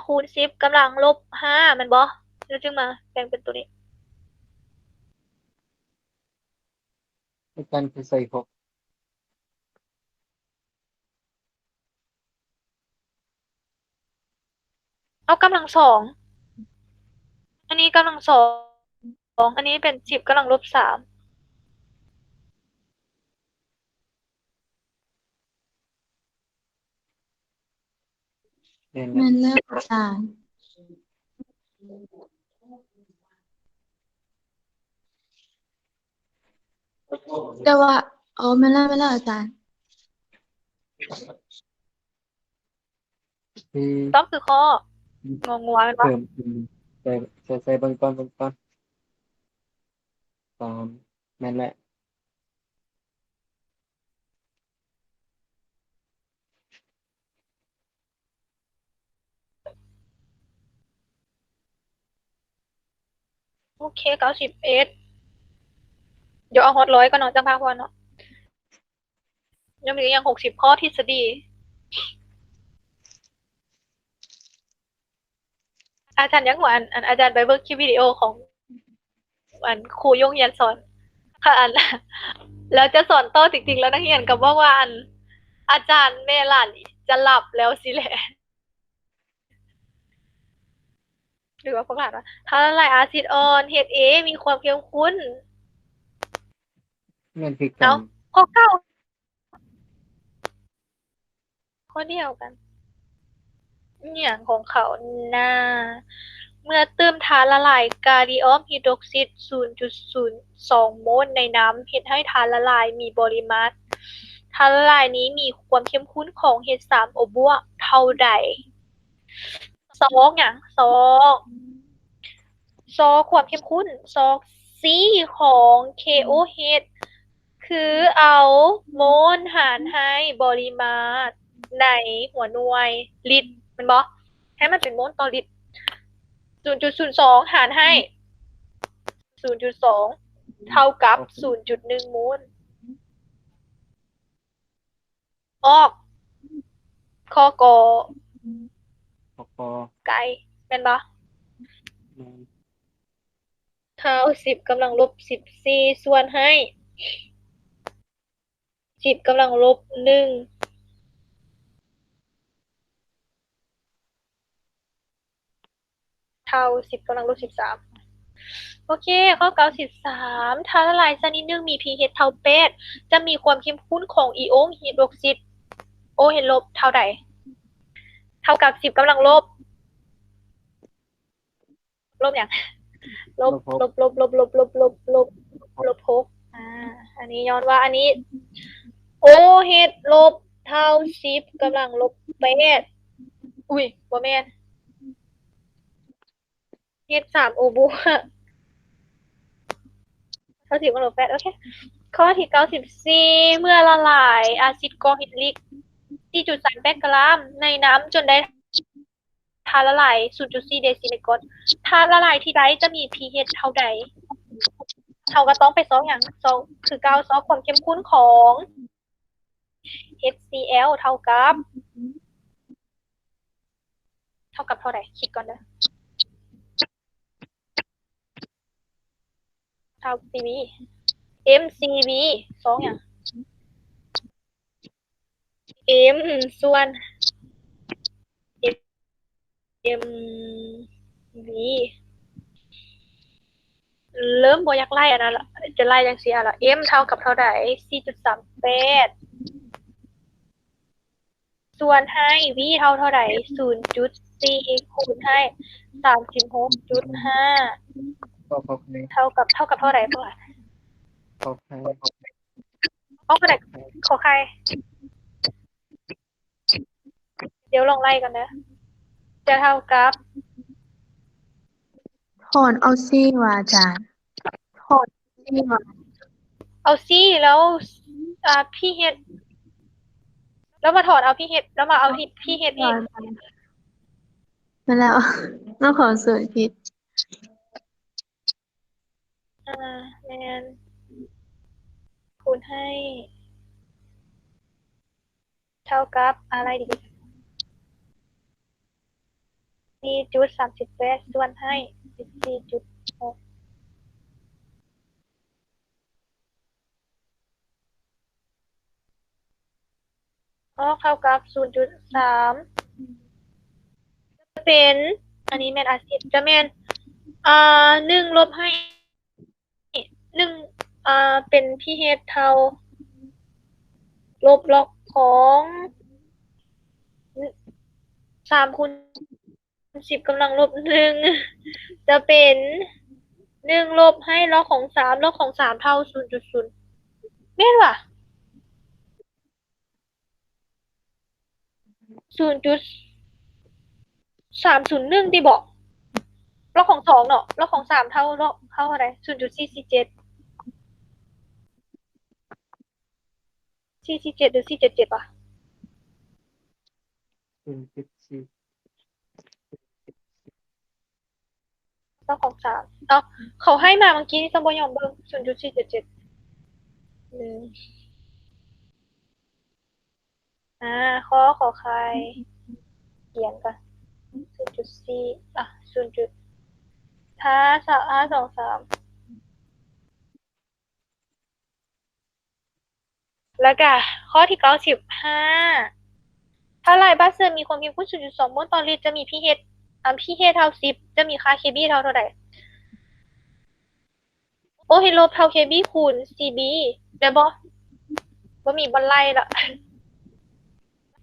ຄູນສິບກຳລັງລົບຫ້າ ແມ່ນບໍ່? ແລ້ວຈຶ່ງມາແປງເປັນໂຕນີ້. ອາຈານຄືໃສ່ຫົກ ເອົາກຳລັງສອງ ອັນນີ້ກຳລັງສອງ ອັນນີ້ເປັນສິບກຳລັງລົບສາມ. ແມ່ນແລ້ວອາຈານ. ແຕ່ວ່າ ອໍ ແມ່ນແລ້ວ ແມ່ນແລ້ວອາຈານ. ຕອບຄືຂໍ້ ງໍງົວແມ່ນບໍ່? ເພີ່ມ ໃສ່ ໃສ່ ໃສ່ເບິ່ງກ່ອນ ເບິ່ງກ່ອນ. ສາມ ແມ່ນແຫຼະ. ໂອເຄ ເກົ້າສິບເອັດ ດຽວເອົາຮອດຮ້ອຍກ່ອນເນາະ ຈັ່ງພັກຜ່ອນເນາະ. ຍັງມີອີກຫຍັງ ຫົກສິບ ຂໍ້ທິດສະດີ. ອາຈານຢາກຮູ້ ອັນ ອັນ ອາຈານໄປເບິ່ງຄລິບວິດີໂອຂອງ ອັນ ຄູຢູ່ໂຮງຮຽນສອນ ເຂົາ ອັນ ແລ້ວຈະສອນຕໍ່ຈິງໆ ແລ້ວນັກຮຽນກໍບອກວ່າ ອັນ ອາຈານແມ່ຫຼານຈະຫຼັບແລ້ວຊີ້ແຫຼະ. ຫຼືວ່າພວກຫຼານວ່າ ທາດລະລາຍອາຊິດອ່ອນ ເຮັດເອ ມີຄວາມເຂັ້ມຂຸ້ນ ແມ່ນຄືກັນ. ເອົ້າ ຂໍ້ເກົ່າ ຂໍ້ດຽວກັນ ອີ່ຫຍັງຂອງເຂົານະ? ເມື່ອຕື່ມທາດລະລາຍກາລີອອມຮີດຣອກຊິດ ສູນຈຸດສູນສອງໂມນໃນນ້ຳ ເຮັດໃຫ້ທາດລະລາຍມີບໍລິມາດ ທາດລະລາຍນີ້ມີຄວາມເຂັ້ມຂຸ້ນຂອງ ເອັດສາມໂອບວກ ເທົ່າໃດ? ຊອກຫຍັງ? ຊອກ ຊອກຄວາມເຂັ້ມຂຸ້ນ. ຊອກຊີຂອງ ເຄໂອເອັດ ຄືເອົາໂມນຫານໃຫ້ບໍລິມາດໃນຫົວໜ່ວຍລິດ ແມ່ນບໍ່? ໃຫ້ມັນເປັນໂມນຕໍ່ລິດ. ສູນຈຸດສູນສອງຫານໃຫ້ສູນຈຸດສອງ ເທົ່າກັບສູນຈຸດໜຶ່ງໂມນ. ອອກ ຂໍ້ ກ ຂໍ້ ກ ໄກ່ ແມ່ນບໍ່? ແມ່ນ. ເທົ່າສິບກຳລັງລົບສິບສີ່ ສ່ວນໃຫ້ສິບກຳລັງລົບໜຶ່ງ ເທົ່າສິບກຳລັງລົບສິບສາມ. ໂອເຄ ຂໍ້ເກົ້າສິບສາມ ທາດລະລາຍຊະນິດໜຶ່ງມີ pH ເທົ່າແປດ ຈະມີຄວາມເຂັ້ມຂຸ້ນຂອງອີໂອມຮີດຣອກຊິດ ໂອເອັດລົບ ເທົ່າໃດ? ເທົ່າກັບສິບກຳລັງລົບ ລົບຫຍັງ? ລົບ ລົບຫົກ ລົບ ລົບ ລົບ ລົບ ລົບ ລົບ ລົບຫົກ ອາ ອັນນີ້ຍ້ອນວ່າອັນນີ້ ໂອເອັດລົບ ເທົ່າສິບກຳລັງລົບແປດ ອຸ້ຍ ບໍ່ແມ່ນ ເອັດສາມໂອບວກ ເທົ່າສິບກຳລັງລົບແປດ ໂອເຄ. ຂໍ້ທີເກົ້າສິບສີ່ ເມື່ອລະລາຍອາຊິດກອຮິກ ສີ່ຈຸດສາມແປດກຣາມ ໃນນ້ຳຈົນໄດ້ ທາດລະລາຍ ສູນຈຸດສີ່ເດຊິເມັດກ້ອນ ທາດລະລາຍທີ່ໄດ້ຈະມີ pH ເທົ່າໃດ? ເຮົາກໍຕ້ອງໄປຊອກຫຍັງ? ຊອກ ຄືເກົ່າ ຊອກຄວາມເຂັ້ມຂຸ້ນຂອງ ເອັດຊີແອລ ເທົ່າກັບ ເທົ່າກັບເທົ່າໃດ? ຄິດກ່ອນເດີ. ເທົ່າ ຊີວີ ເອັມຊີວີ ຊອກຫຍັງ? ເອັມ ສ່ວນ ເອັມ ເອັມວີ ເລີ່ມບໍ່ຢາກໄລ່ອັນນັ້ນລະ ຈະໄລ່ຈັ່ງຊີ້ຫັ້ນລະ ເອັມເທົ່າກັບເທົ່າໃດ? ສີ່ຈຸດສາມແປດ ສ່ວນໃຫ້ ວີເທົ່າເທົ່າໃດ? ສູນຈຸດສີ່ຄູນໃຫ້ສາມສິບຫົກຈຸດຫ້າ ເທົ່າກັບ ເທົ່າກັບເທົ່າໃດ? ຂໍໄຂ່ ເທົ່າໃດ? ຂໍໄຂ່ ຂໍໄຂ່ ດຽວລອງໄລ່ກ່ອນເດີ ຈະເທົ່າກັບ ຖອນເອົາຊີຫວາອາຈານ? ຖອນຊີຫວາ? ເອົາຊີແລ້ວ ອາ ພີເອັດ ແລ້ວມາຖອນເອົາພີເອັດ ແລ້ວມາເອົາພີເອັດອີກ ແມ່ນແລ້ວ ນ້ອງຂໍສວຍຜິດ. ອາ ແມ່ນ ຄູນໃຫ້ ເທົ່າກັບ ອາ ໄລ່ດີ ສີ່ຈຸດສາມສິບແປດ ສ່ວນໃຫ້ ສິບສີ່ຈຸດຫົກ ອອກເທົ່າກັບ ສູນຈຸດສາມ ຈະເປັນ ອັນນີ້ແມ່ນອາຊິດ ຈະແມ່ນ ເອີ ໜຶ່ງລົບໃຫ້ ໜຶ່ງ ເປັນ pH ເທົ່າ ລົບລັອກຂອງ ສາມຄູນສິບກຳລັງລົບໜຶ່ງ ຈະເປັນ ໜຶ່ງລົບໃຫ້ລັອກຂອງສາມ ລັອກຂອງສາມເທົ່າສູນຈຸດສູນ ແມ່ນຫວາ? ສູນຈຸດສາມສູນໜຶ່ງຕິເບາະ? ລັອກຂອງສອງເນາະ ລັອກຂອງສາມເທົ່າ ເທົ່າເທົ່າໃດ? ສູນຈຸດສີ່ສີ່ເຈັດ ສີ່ສີ່ເຈັດ ຫຼື ສີ່ເຈັດເຈັດຫວາ? ສູນຈຸດສີ່ ລັອກຂອງສາມ ເອົ້າ ເຂົາໃຫ້ມາເມື່ອກີ້ນີ້ ຊະບໍ່ຍອມເບິ່ງ ສູນຈຸດສີ່ເຈັດເຈັດ ໜຶ່ງ ອາ ຂໍ ຂໍໄຂ່ ຂຽນກ່ອນ ສູນຈຸດສີ່ ອາ ສູນຈຸດ ຫ້າ ສອງ ສາມ ລະກະຂໍ້ທີເກົ້າສິບຫ້າ ຖ້າຫຼາຍບາດເຊີມີຄວາມເຂັ້ມຂຸ້ນສູນຈຸດສອງໂມລຕໍ່ລິດ ຈະມີ pH ອາ pH ເທົ່າສິບ ຈະມີຄ່າ Kb ເທົ່າເທົ່າໃດ? OH ລົບເທົ່າ Kb ຄູນ Cb ໄດ້ບໍ່? ບໍ່ມີບ່ອນໄລ່ລະ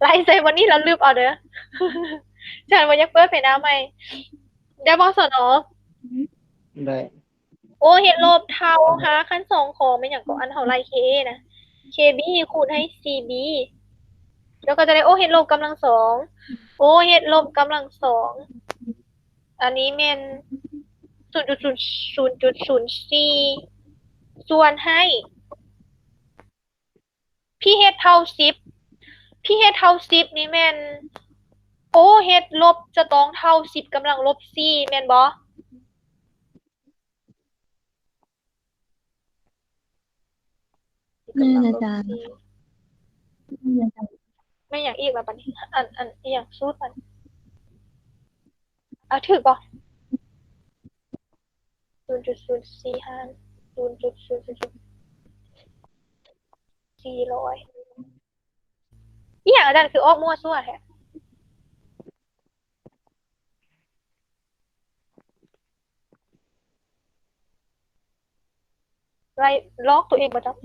ໄລ່ໃສ່ບ່ອນນີ້ລະລຶບເອົາເດີ ຈານບໍ່ຢາກເປີດໄຟໜ້າໃໝ່ ໄດ້ບໍ່ ສນ? ໄດ້. OH ລົບເທົ່າຮາກຂັ້ນສອງຂອງແມ່ນຫຍັງເກາະ ອັນເຮົາໄລ່ Ka ນະ Kb ຄູນໃຫ້ Cb ແລ້ວກໍຈະໄດ້ OH ລົບກຳລັງສອງ OH ລົບກຳລັງສອງ ອັນນີ້ແມ່ນສູນຈຸດສູນ ສູນຈຸດສູນສີ່ ສ່ວນໃຫ້ pH ເທົ່າສິບ pH ເທົ່າສິບນີ້ແມ່ນ OH ລົບຈະຕ້ອງເທົ່າສິບກຳລັງລົບສີ່ ແມ່ນບໍ່? ແມ່ນອາຈານ ແມ່ນຫຍັງອີກລະບາດນີ້? ອັນ ອັນອີ່ຫຍັງ? ສູດມັນ ເອົາ ຖືກບໍ່? ສູນຈຸດສູນສີ່ ຫານ ສູນຈຸດສູນສູນສີ່ ສີ່ຮ້ອຍ ອີ່ຫຍັງອາຈານ ຄືອອກມົ້ວຊົ່ວແທ້? ໄລ່ລອກຕົວເອງບໍ່ຈັກ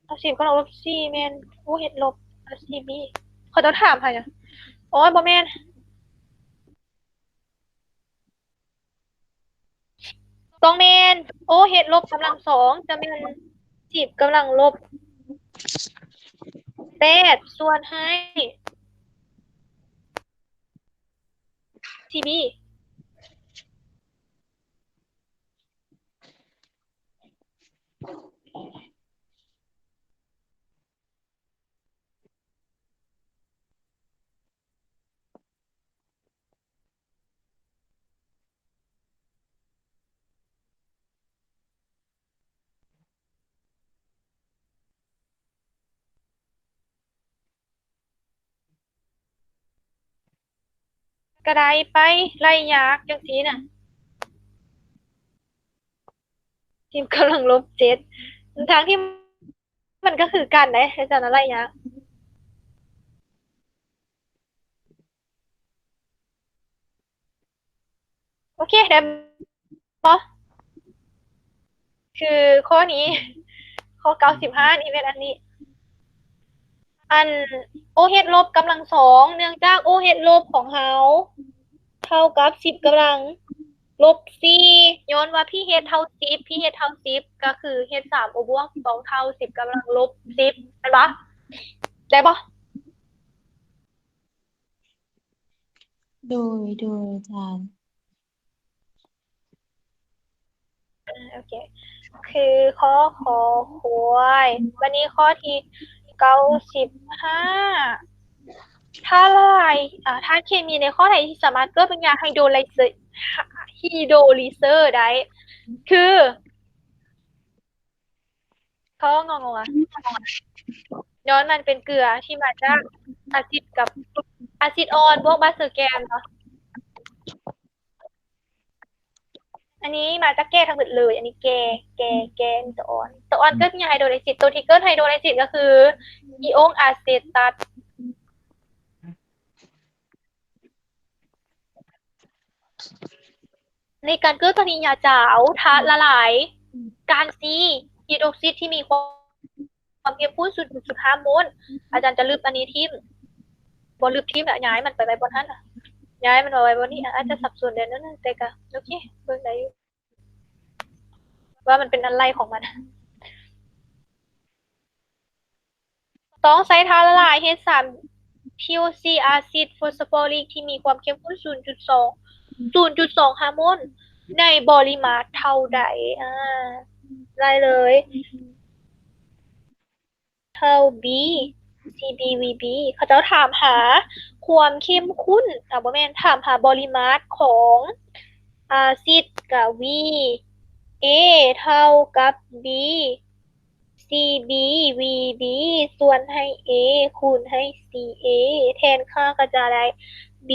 ອາຊິດກໍລົບສີ່ແມ່ນ ໂອ້ ເຮັດລົບ ອາຊິດບີ ເຂົາເຈົ້າຖາມຫາຫຍັງ? ໂອ້ຍ ບໍ່ແມ່ນ. ຕ້ອງແມ່ນ ໂອເຮັດລົບກຳລັງສອງ ຈະແມ່ນສິບກຳລັງລົບແປດ ສ່ວນໃຫ້ ທີບີ. ກະໄດ້ໄປໄລ່ຍາກຈັ່ງຊີ້ນະ ທີມກຳລັງລົບເຈັດ ທັງທີ່ມັນກະຄືກັນເດ້ ເຮັດຈັ່ງນັ້ນໄລ່ຍາກ. ໂອເຄ ໄດ້ບໍ່? ຄືຂໍ້ນີ້ ຂໍ້ເກົ້າສິບຫ້ານີ້ແມ່ນອັນນີ້ ອັນໂອເຮັດລົບກຳລັງສອງ ເນື່ອງຈາກໂອເຮັດລົບຂອງເຮົາເທົ່າກັບສິບກຳລັງລົບສີ່ ຍ້ອນວ່າພີເອັດເທົ່າສິບ ພີເອັດເທົ່າສິບ ກະຄືເຮັດສາມໂອບວກ ຕ້ອງເທົ່າສິບກຳລັງລົບສິບ ແມ່ນບໍ່? ໄດ້ບໍ່? ໂດຍ ໂດຍ ອາຈານ. ອາ ໂອເຄ ຄື ຄ ຄ ຄວາຍ ບາດນີ້ຂໍ້ທີເກົ້າສິບຫ້າ ຖ້າລາຍ ອາ ທາດເຄມີໃນຂໍ້ໃດທີ່ສາມາດເກີດເປັນຢາໄຮໂດຣໄລເຊີ ໄຮໂດຣລິເຊີໄດ້ ຄື ຂໍງໍງົວ ຍ້ອນມັນເປັນເກືອທີ່ມາຈາກອາຊິດກັບ ອາຊິດອ່ອນບວກບາດເຊີແກ່ນເນາະ. ອັນນີ້ມາຈາກແກ່ທັງໝົດເລີຍ. ອັນນີ້ແກ່ ແກ່ ແກ່ ມີໂຕອ່ອນ ໂຕອ່ອນເກີດມີຫຍັງ ໄຮໂດຣໄລຊິດ. ໂຕທີ່ເກີດໄຮໂດຣໄລຊິດກໍຄືອີອົງອາເຊຕັດ. ໃນການເກີດປະຕິກິລິຍາຈາວ ທາດລະລາຍການຊີຮີດຣອກຊິດທີ່ມີຄວາມເຂັ້ມຂຸ້ນສູນຈຸດສູນຫ້າໂມນ. ອາຈານຈະລຶບອັນນີ້ຖິ້ມ ບໍ່ລຶບຖິ້ມລະ ຍ້າຍມັນໄປໄວ້ບ່ອນຫັ້ນ ຍ້າຍມັນມາໄວ້ບ່ອນນີ້. ອາດຈະສັບສົນແດ່ໜ້ອຍໜຶ່ງ ແຕ່ກະໂອເຄ ເບິ່ງໄດ້ຢູ່ວ່າມັນເປັນອັນໄລ່ຂອງມັນ. ຕ້ອງໃຊ້ທາດລະລາຍເຮັດສາມ ທີໂອຊີ ອາຊິດໂຟສຟໍລິກທີ່ມີຄວາມເຂັ້ມຂຸ້ນສູນຈຸດສອງ ສູນຈຸດສອງຫ້າໂມນ ໃນປະລິມານເທົ່າໃດ? ອາ ໄດ້ເລີຍ ເທົ່າ B C B V B. ເຂົາເຈົ້າຖາມຫາຄວາມເຂັ້ມຂຸ້ນ ອາ ບໍ່ແມ່ນ ຖາມຫາປະລິມານຂອງອາຊິດ ກະ V A ເທົ່າກັບ B C B V B ສ່ວນໃຫ້ A ຄູນໃຫ້ C A ແທນຄ່າກໍຈະໄດ້ B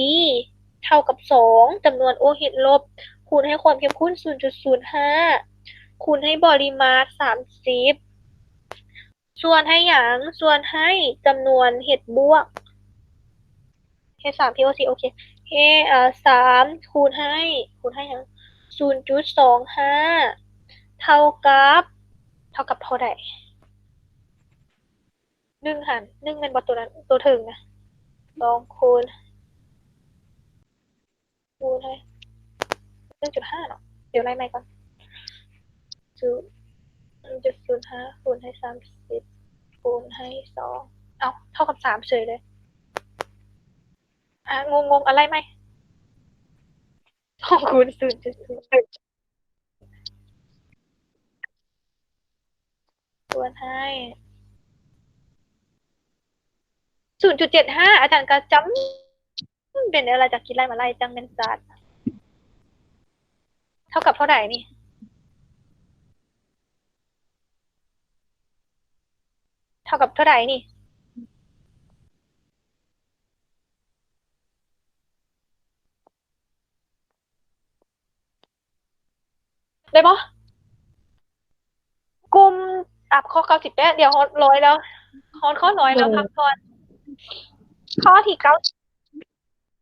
ເທົ່າກັບສອງ ຈຳນວນໂອເຮັດລົບ ຄູນໃຫ້ຄວາມເຂັ້ມຂຸ້ນສູນຈຸດສູນຫ້າ ຄູນໃຫ້ປະລິມານສາມສິບ ສ່ວນໃຫ້ຫຍັງ? ສ່ວນໃຫ້ຈຳນວນເຮັດບວກ ເຮັດສາມ ທີໂອຊີ ໂອເຄ ເຮັດ ເອີ ສາມ ຄູນໃຫ້ ຄູນໃຫ້ຫຍັງ? ສູນຈຸດສອງຫ້າ ເທົ່າກັບ ເທົ່າກັບເທົ່າໃດ? ໜຶ່ງຫານໜຶ່ງແມ່ນບໍ່? ໂຕນັ້ນ ໂຕເທິງນະ ສອງຄູນ ຄູນໃຫ້ໜຶ່ງຈຸດຫ້າເນາະ ດຽວໄລ່ໃໝ່ກ່ອນ ສູນຈຸດສູນຫ້າ ຄູນໃຫ້ສາມສິບ ຄູນໃຫ້ສອງ ເອົ້າ ເທົ່າກັບສາມເສີຍເລີຍ ອາ ງົງໆ ເອົາໄລ່ໃໝ່ ສອງຄູນສູນຈຸດສູນ ສ່ວນໃຫ້ສູນຈຸດເຈັດຫ້າ ອາຈານກໍຈຳເປັນເວລາຈະຄິດໄລ່ມາໄລ່ ຈັ່ງແມ່ນຈັດ ເທົ່າກັບເທົ່າໃດນີ້? ເທົ່າກັບເທົ່າໃດນີ້? ໄດ້ບໍ່? ກຸ່ມ ອາ ຂໍ້ເກົ້າສິບແປດ ດຽວຮອດຮ້ອຍແລ້ວ ຮອດຂໍ້ຮ້ອຍແລ້ວ ພັກກ່ອນ ຂໍ້ທີເກົ້າ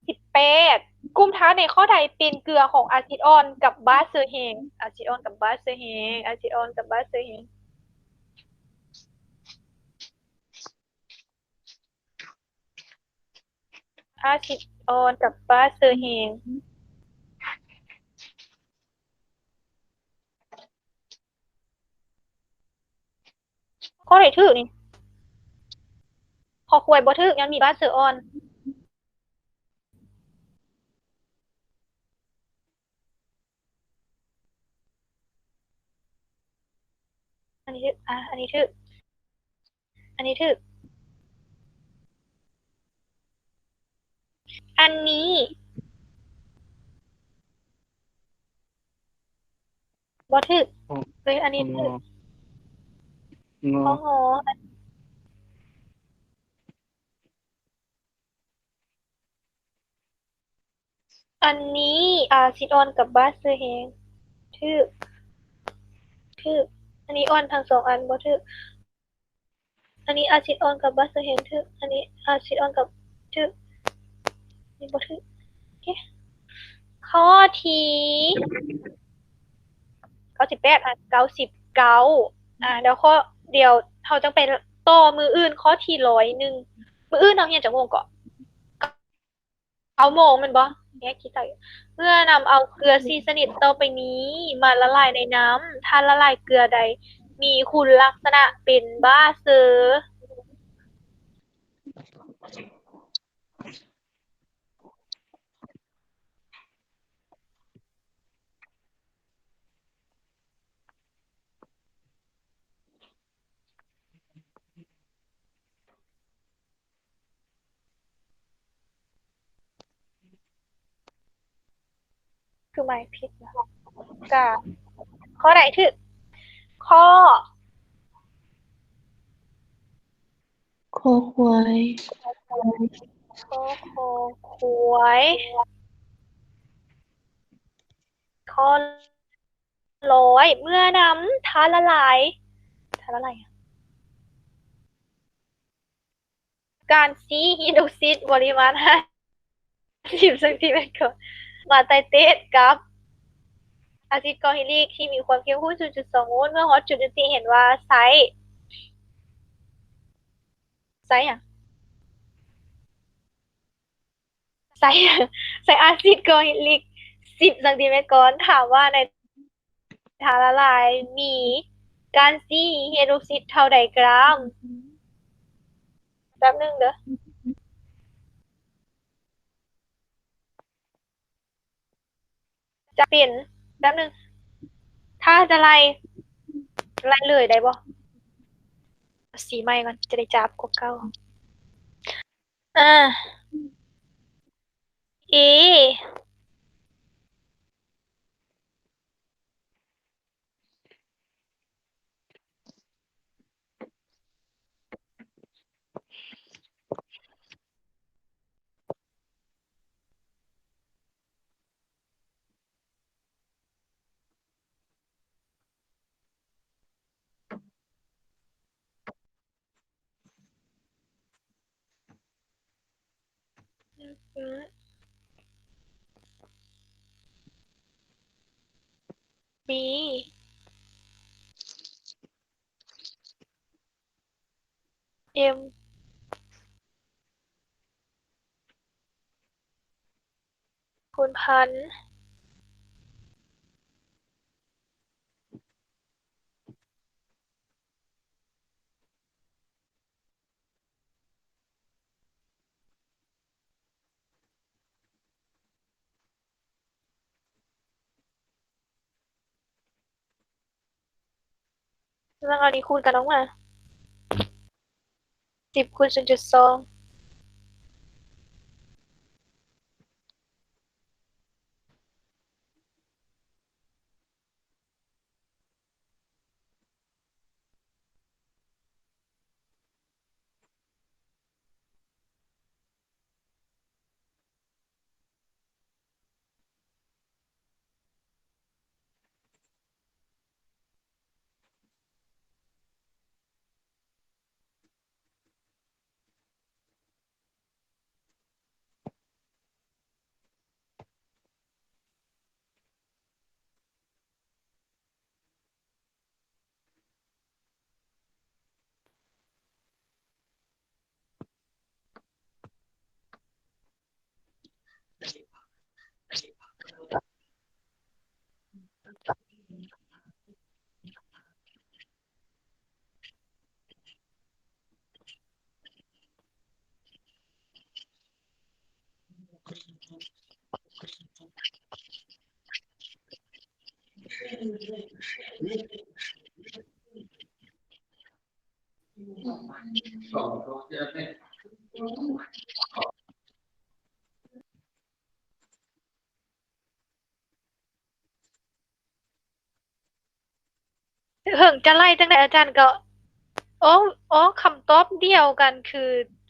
ສິບແປດ ກຸ່ມທາດໃນຂໍ້ໃດເປັນເກືອຂອງອາຊິດອ່ອນກັບບາດເຊື້ອແຫ້ງ? ອາຊິດອ່ອນກັບບາດເຊື້ອແຫ້ງ ອາຊິດອ່ອນກັບບາດເຊື້ອແຫ້ງ ອາຊິດອ່ອນກັບບາດເຊື້ອແຫ້ງ ຂໍ້ໃດຖືກນີ້? ຄອຄວາຍບໍ່ຖືກ ຍັງມີບາດເຊື້ອອ່ອນ ອັນນີ້ຖືກ ອາ ອັນນີ້ຖືກ ອັນນີ້ຖືກ ອັນນີ້ບໍ່ຖືກ ອໍ ເອີຍ ອັນນີ້ຖືກ ງໍ ງໍ ຂໍ້ ງໍ ອັນນີ້ອາຊິດອ່ອນກັບບາດເຊື້ອແຫ້ງ ຖືກ ຖືກ ອັນນີ້ອ່ອນທັງສອງອັນ ບໍ່ຖືກ ອັນນີ້ອາຊິດອ່ອນກັບບາດເຊື້ອແຫ້ງ ຖືກ ອັນນີ້ອາຊິດອ່ອນກັບ ຖືກ ນີ້ບໍ່ຖືກ ໂອເຄ ຂໍ້ທີເກົ້າສິບແປດ ອາ ເກົ້າສິບເກົ້າ ອາ ດຽວຂໍ້ ດຽວເຮົາຈັ່ງໄປຕໍ່ມື້ອື່ນ ຂໍ້ທີຮ້ອຍໜຶ່ງ ມື້ອື່ນເຮົາຮຽນຈັກໂມງເກາະ? ເກົ້າໂມງແມ່ນບໍ່? ແຍກຂີ້ໃສ່ ເມື່ອນຳເອົາເກືອສີ່ຊະນິດຕໍ່ໄປນີ້ມາລະລາຍໃນນ້ຳ ທາດລະລາຍເກືອໃດມີຄຸນລັກສະນະເປັນບາເຊີ? ຄືໝາຍຜິດນະ ກະ ຂໍ້ໃດຖືກ? ຂໍ້ ຄໍຄວາຍ ຂໍ້ ຄໍຄວາຍ ຂໍ້ ຮ້ອຍ ເມື່ອນຳທາດລະລາຍ ທາດລະລາຍ ການຊີຮີດຣອກຊິດ ບໍລິມານຫ້າສິບຊັງຕີແມັດກ້ອນ ມາໄຕເຕດກັບອາຊິດກອຮິລິກທີ່ມີຄວາມເຂັ້ມຂຸ້ນສູນຈຸດສອງໂມນ ເມື່ອຮອດຈຸດຍຸຕິເຫັນວ່າໃຊ້ ໃຊ້ຫຍັງ? ໃຊ້ ໃຊ້ອາຊິດກອຣິກສິບຊັງຕີແມັດກ້ອນ. ຖາມວ່າໃນທາດລະລາຍມີການຊີຮີດຣອກຊິດເທົ່າໃດກຣາມ? ແປັບໜຶ່ງເດີ. ຈະເປັນ ແປັບໜຶ່ງ ຖ້າຈະໄລ່ ໄລ່ເລີຍໄດ້ບໍ່? ສີໃໝ່ກ່ອນ ຈະໄດ້ຈັບກວ່າເກົ່າ. ອາ A B M ຄູນພັນ. ລອງເອົານີ້ຄູນກັນອອກມາ ສິບຄູນສູນຈຸດສອງ. ເຖິງຈະໄລ່ຈັ່ງໃດອາຈານກໍອອກ ອອກຄຳຕອບດຽວກັນຄື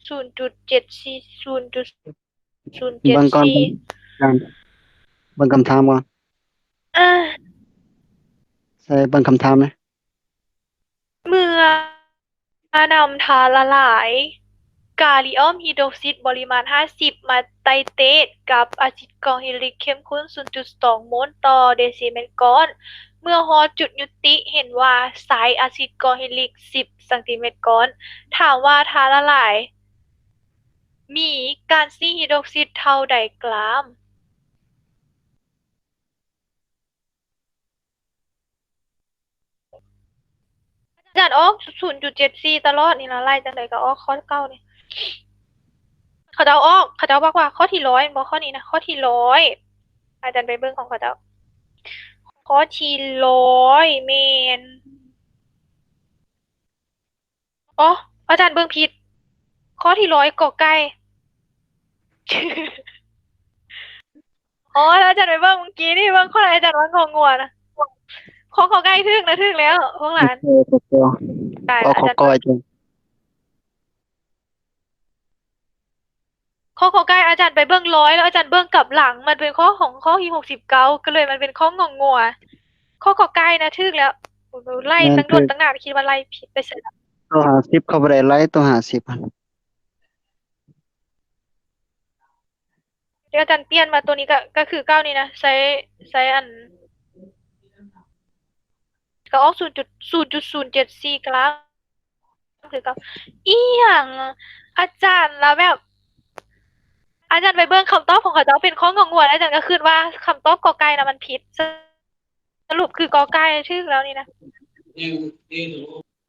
ສູນຈຸດເຈັດສີ່ ສູນຈຸດສູນເຈັດສີ່ ເບິ່ງກ່ອນ ເບິ່ງຄຳຖາມກ່ອນ. ອາ ໃສ່ເບິ່ງຄຳຖາມນະ. ເມື່ອນຳທາດລະລາຍກາລີອອມຮີດຣອກຊິດບໍລິມານຫ້າສິບມາໄຕເຕດກັບອາຊິດກອຮິລິກເຂັ້ມຂຸ້ນສູນຈຸດສອງໂມນຕໍ່ເດຊີແມັດກ້ອນ, ເມື່ອຮອດຈຸດຍຸຕິເຫັນວ່າໃຊ້ອາຊິດກອຣິລິກສິບຊັງຕີແມັດກ້ອນ. ຖາມວ່າທາດລະລາຍມີການຊີຮີດຣອກຊິດເທົ່າໃດກຣາມ? ອາຈານອອກສູນຈຸດເຈັດສີ່ຕະຫຼອດນີ້ລະ ໄລ່ຈັ່ງໃດກໍອອກຂໍ້ເກົ່ານີ້. ເຂົາເຈົ້າອອກ ເຂົາເຈົ້າບອກວ່າຂໍ້ທີຮ້ອຍແມ່ນບໍ່? ຂໍ້ນີ້ນະ ຂໍ້ທີຮ້ອຍ ອາຈານໄປເບິ່ງຂອງເຂົາເຈົ້າ ຂໍ້ທີຮ້ອຍແມ່ນ ອໍ ອາຈານເບິ່ງຜິດ ຂໍ້ທີຮ້ອຍ ກ ໄກ່. ອໍ ອາຈານໄປເບິ່ງມື້ກີ້ນີ້ ເບິ່ງຂໍ້ໃດອາຈານວ່າງໍງົວນະ ຂ ກ ໄກ່ ຖືກນະ ຖືກແລ້ວພວກຫຼານ. ໂອເຄ ໂອເຄ ໄດ້ ອໍ ອາຈານ ຂ ກ ອາຈານ ຂໍ້ ຂ ໄກ່ ອາຈານໄປເບິ່ງຮ້ອຍ ແລ້ວອາຈານເບິ່ງກັບຫຼັງ ມັນເປັນຂໍ້ຂອງຂໍ້ທີຫົກສິບເກົ້າ ກໍເລີຍມັນເປັນຂໍ້ງໍງົວ. ຂໍ້ ກ ໄກ່ນະ ຖືກແລ້ວ. ໄລ່ ແມ່ນ ຕັ້ງດົນ ຖືກ ຕັ້ງນານ ຄິດວ່າໄລ່ຜິດໄປໃສລະ. ໂຕຫ້າສິບ ເຂົາບໍ່ໄດ້ໄລ່ໂຕຫ້າສິບຫັ້ນ. ດຽວອາຈານປ່ຽນມາໂຕນີ້ ກະ ກະຄືເກົ່ານີ້ນະ. ໃຊ້ ໃຊ້ອັນ ກະອອກ ສູນຈຸດສູນເຈັດສີ່ ກຣາມ ຄືເກົ່າ. ອີ່ຫຍັງ ອາຈານ ລະແບບ ອາຈານໄປເບິ່ງຄຳຕອບຂອງເຂົາເຈົ້າເປັນຂໍ້ງໍງົວ ອາຈານກະຄິດວ່າຄຳຕອບ ກ ໄກ່ນະ ມັນຜິດ. ສະຫຼຸບຄື ກ ໄກ່ ຖືກແລ້ວນີ້ນະ.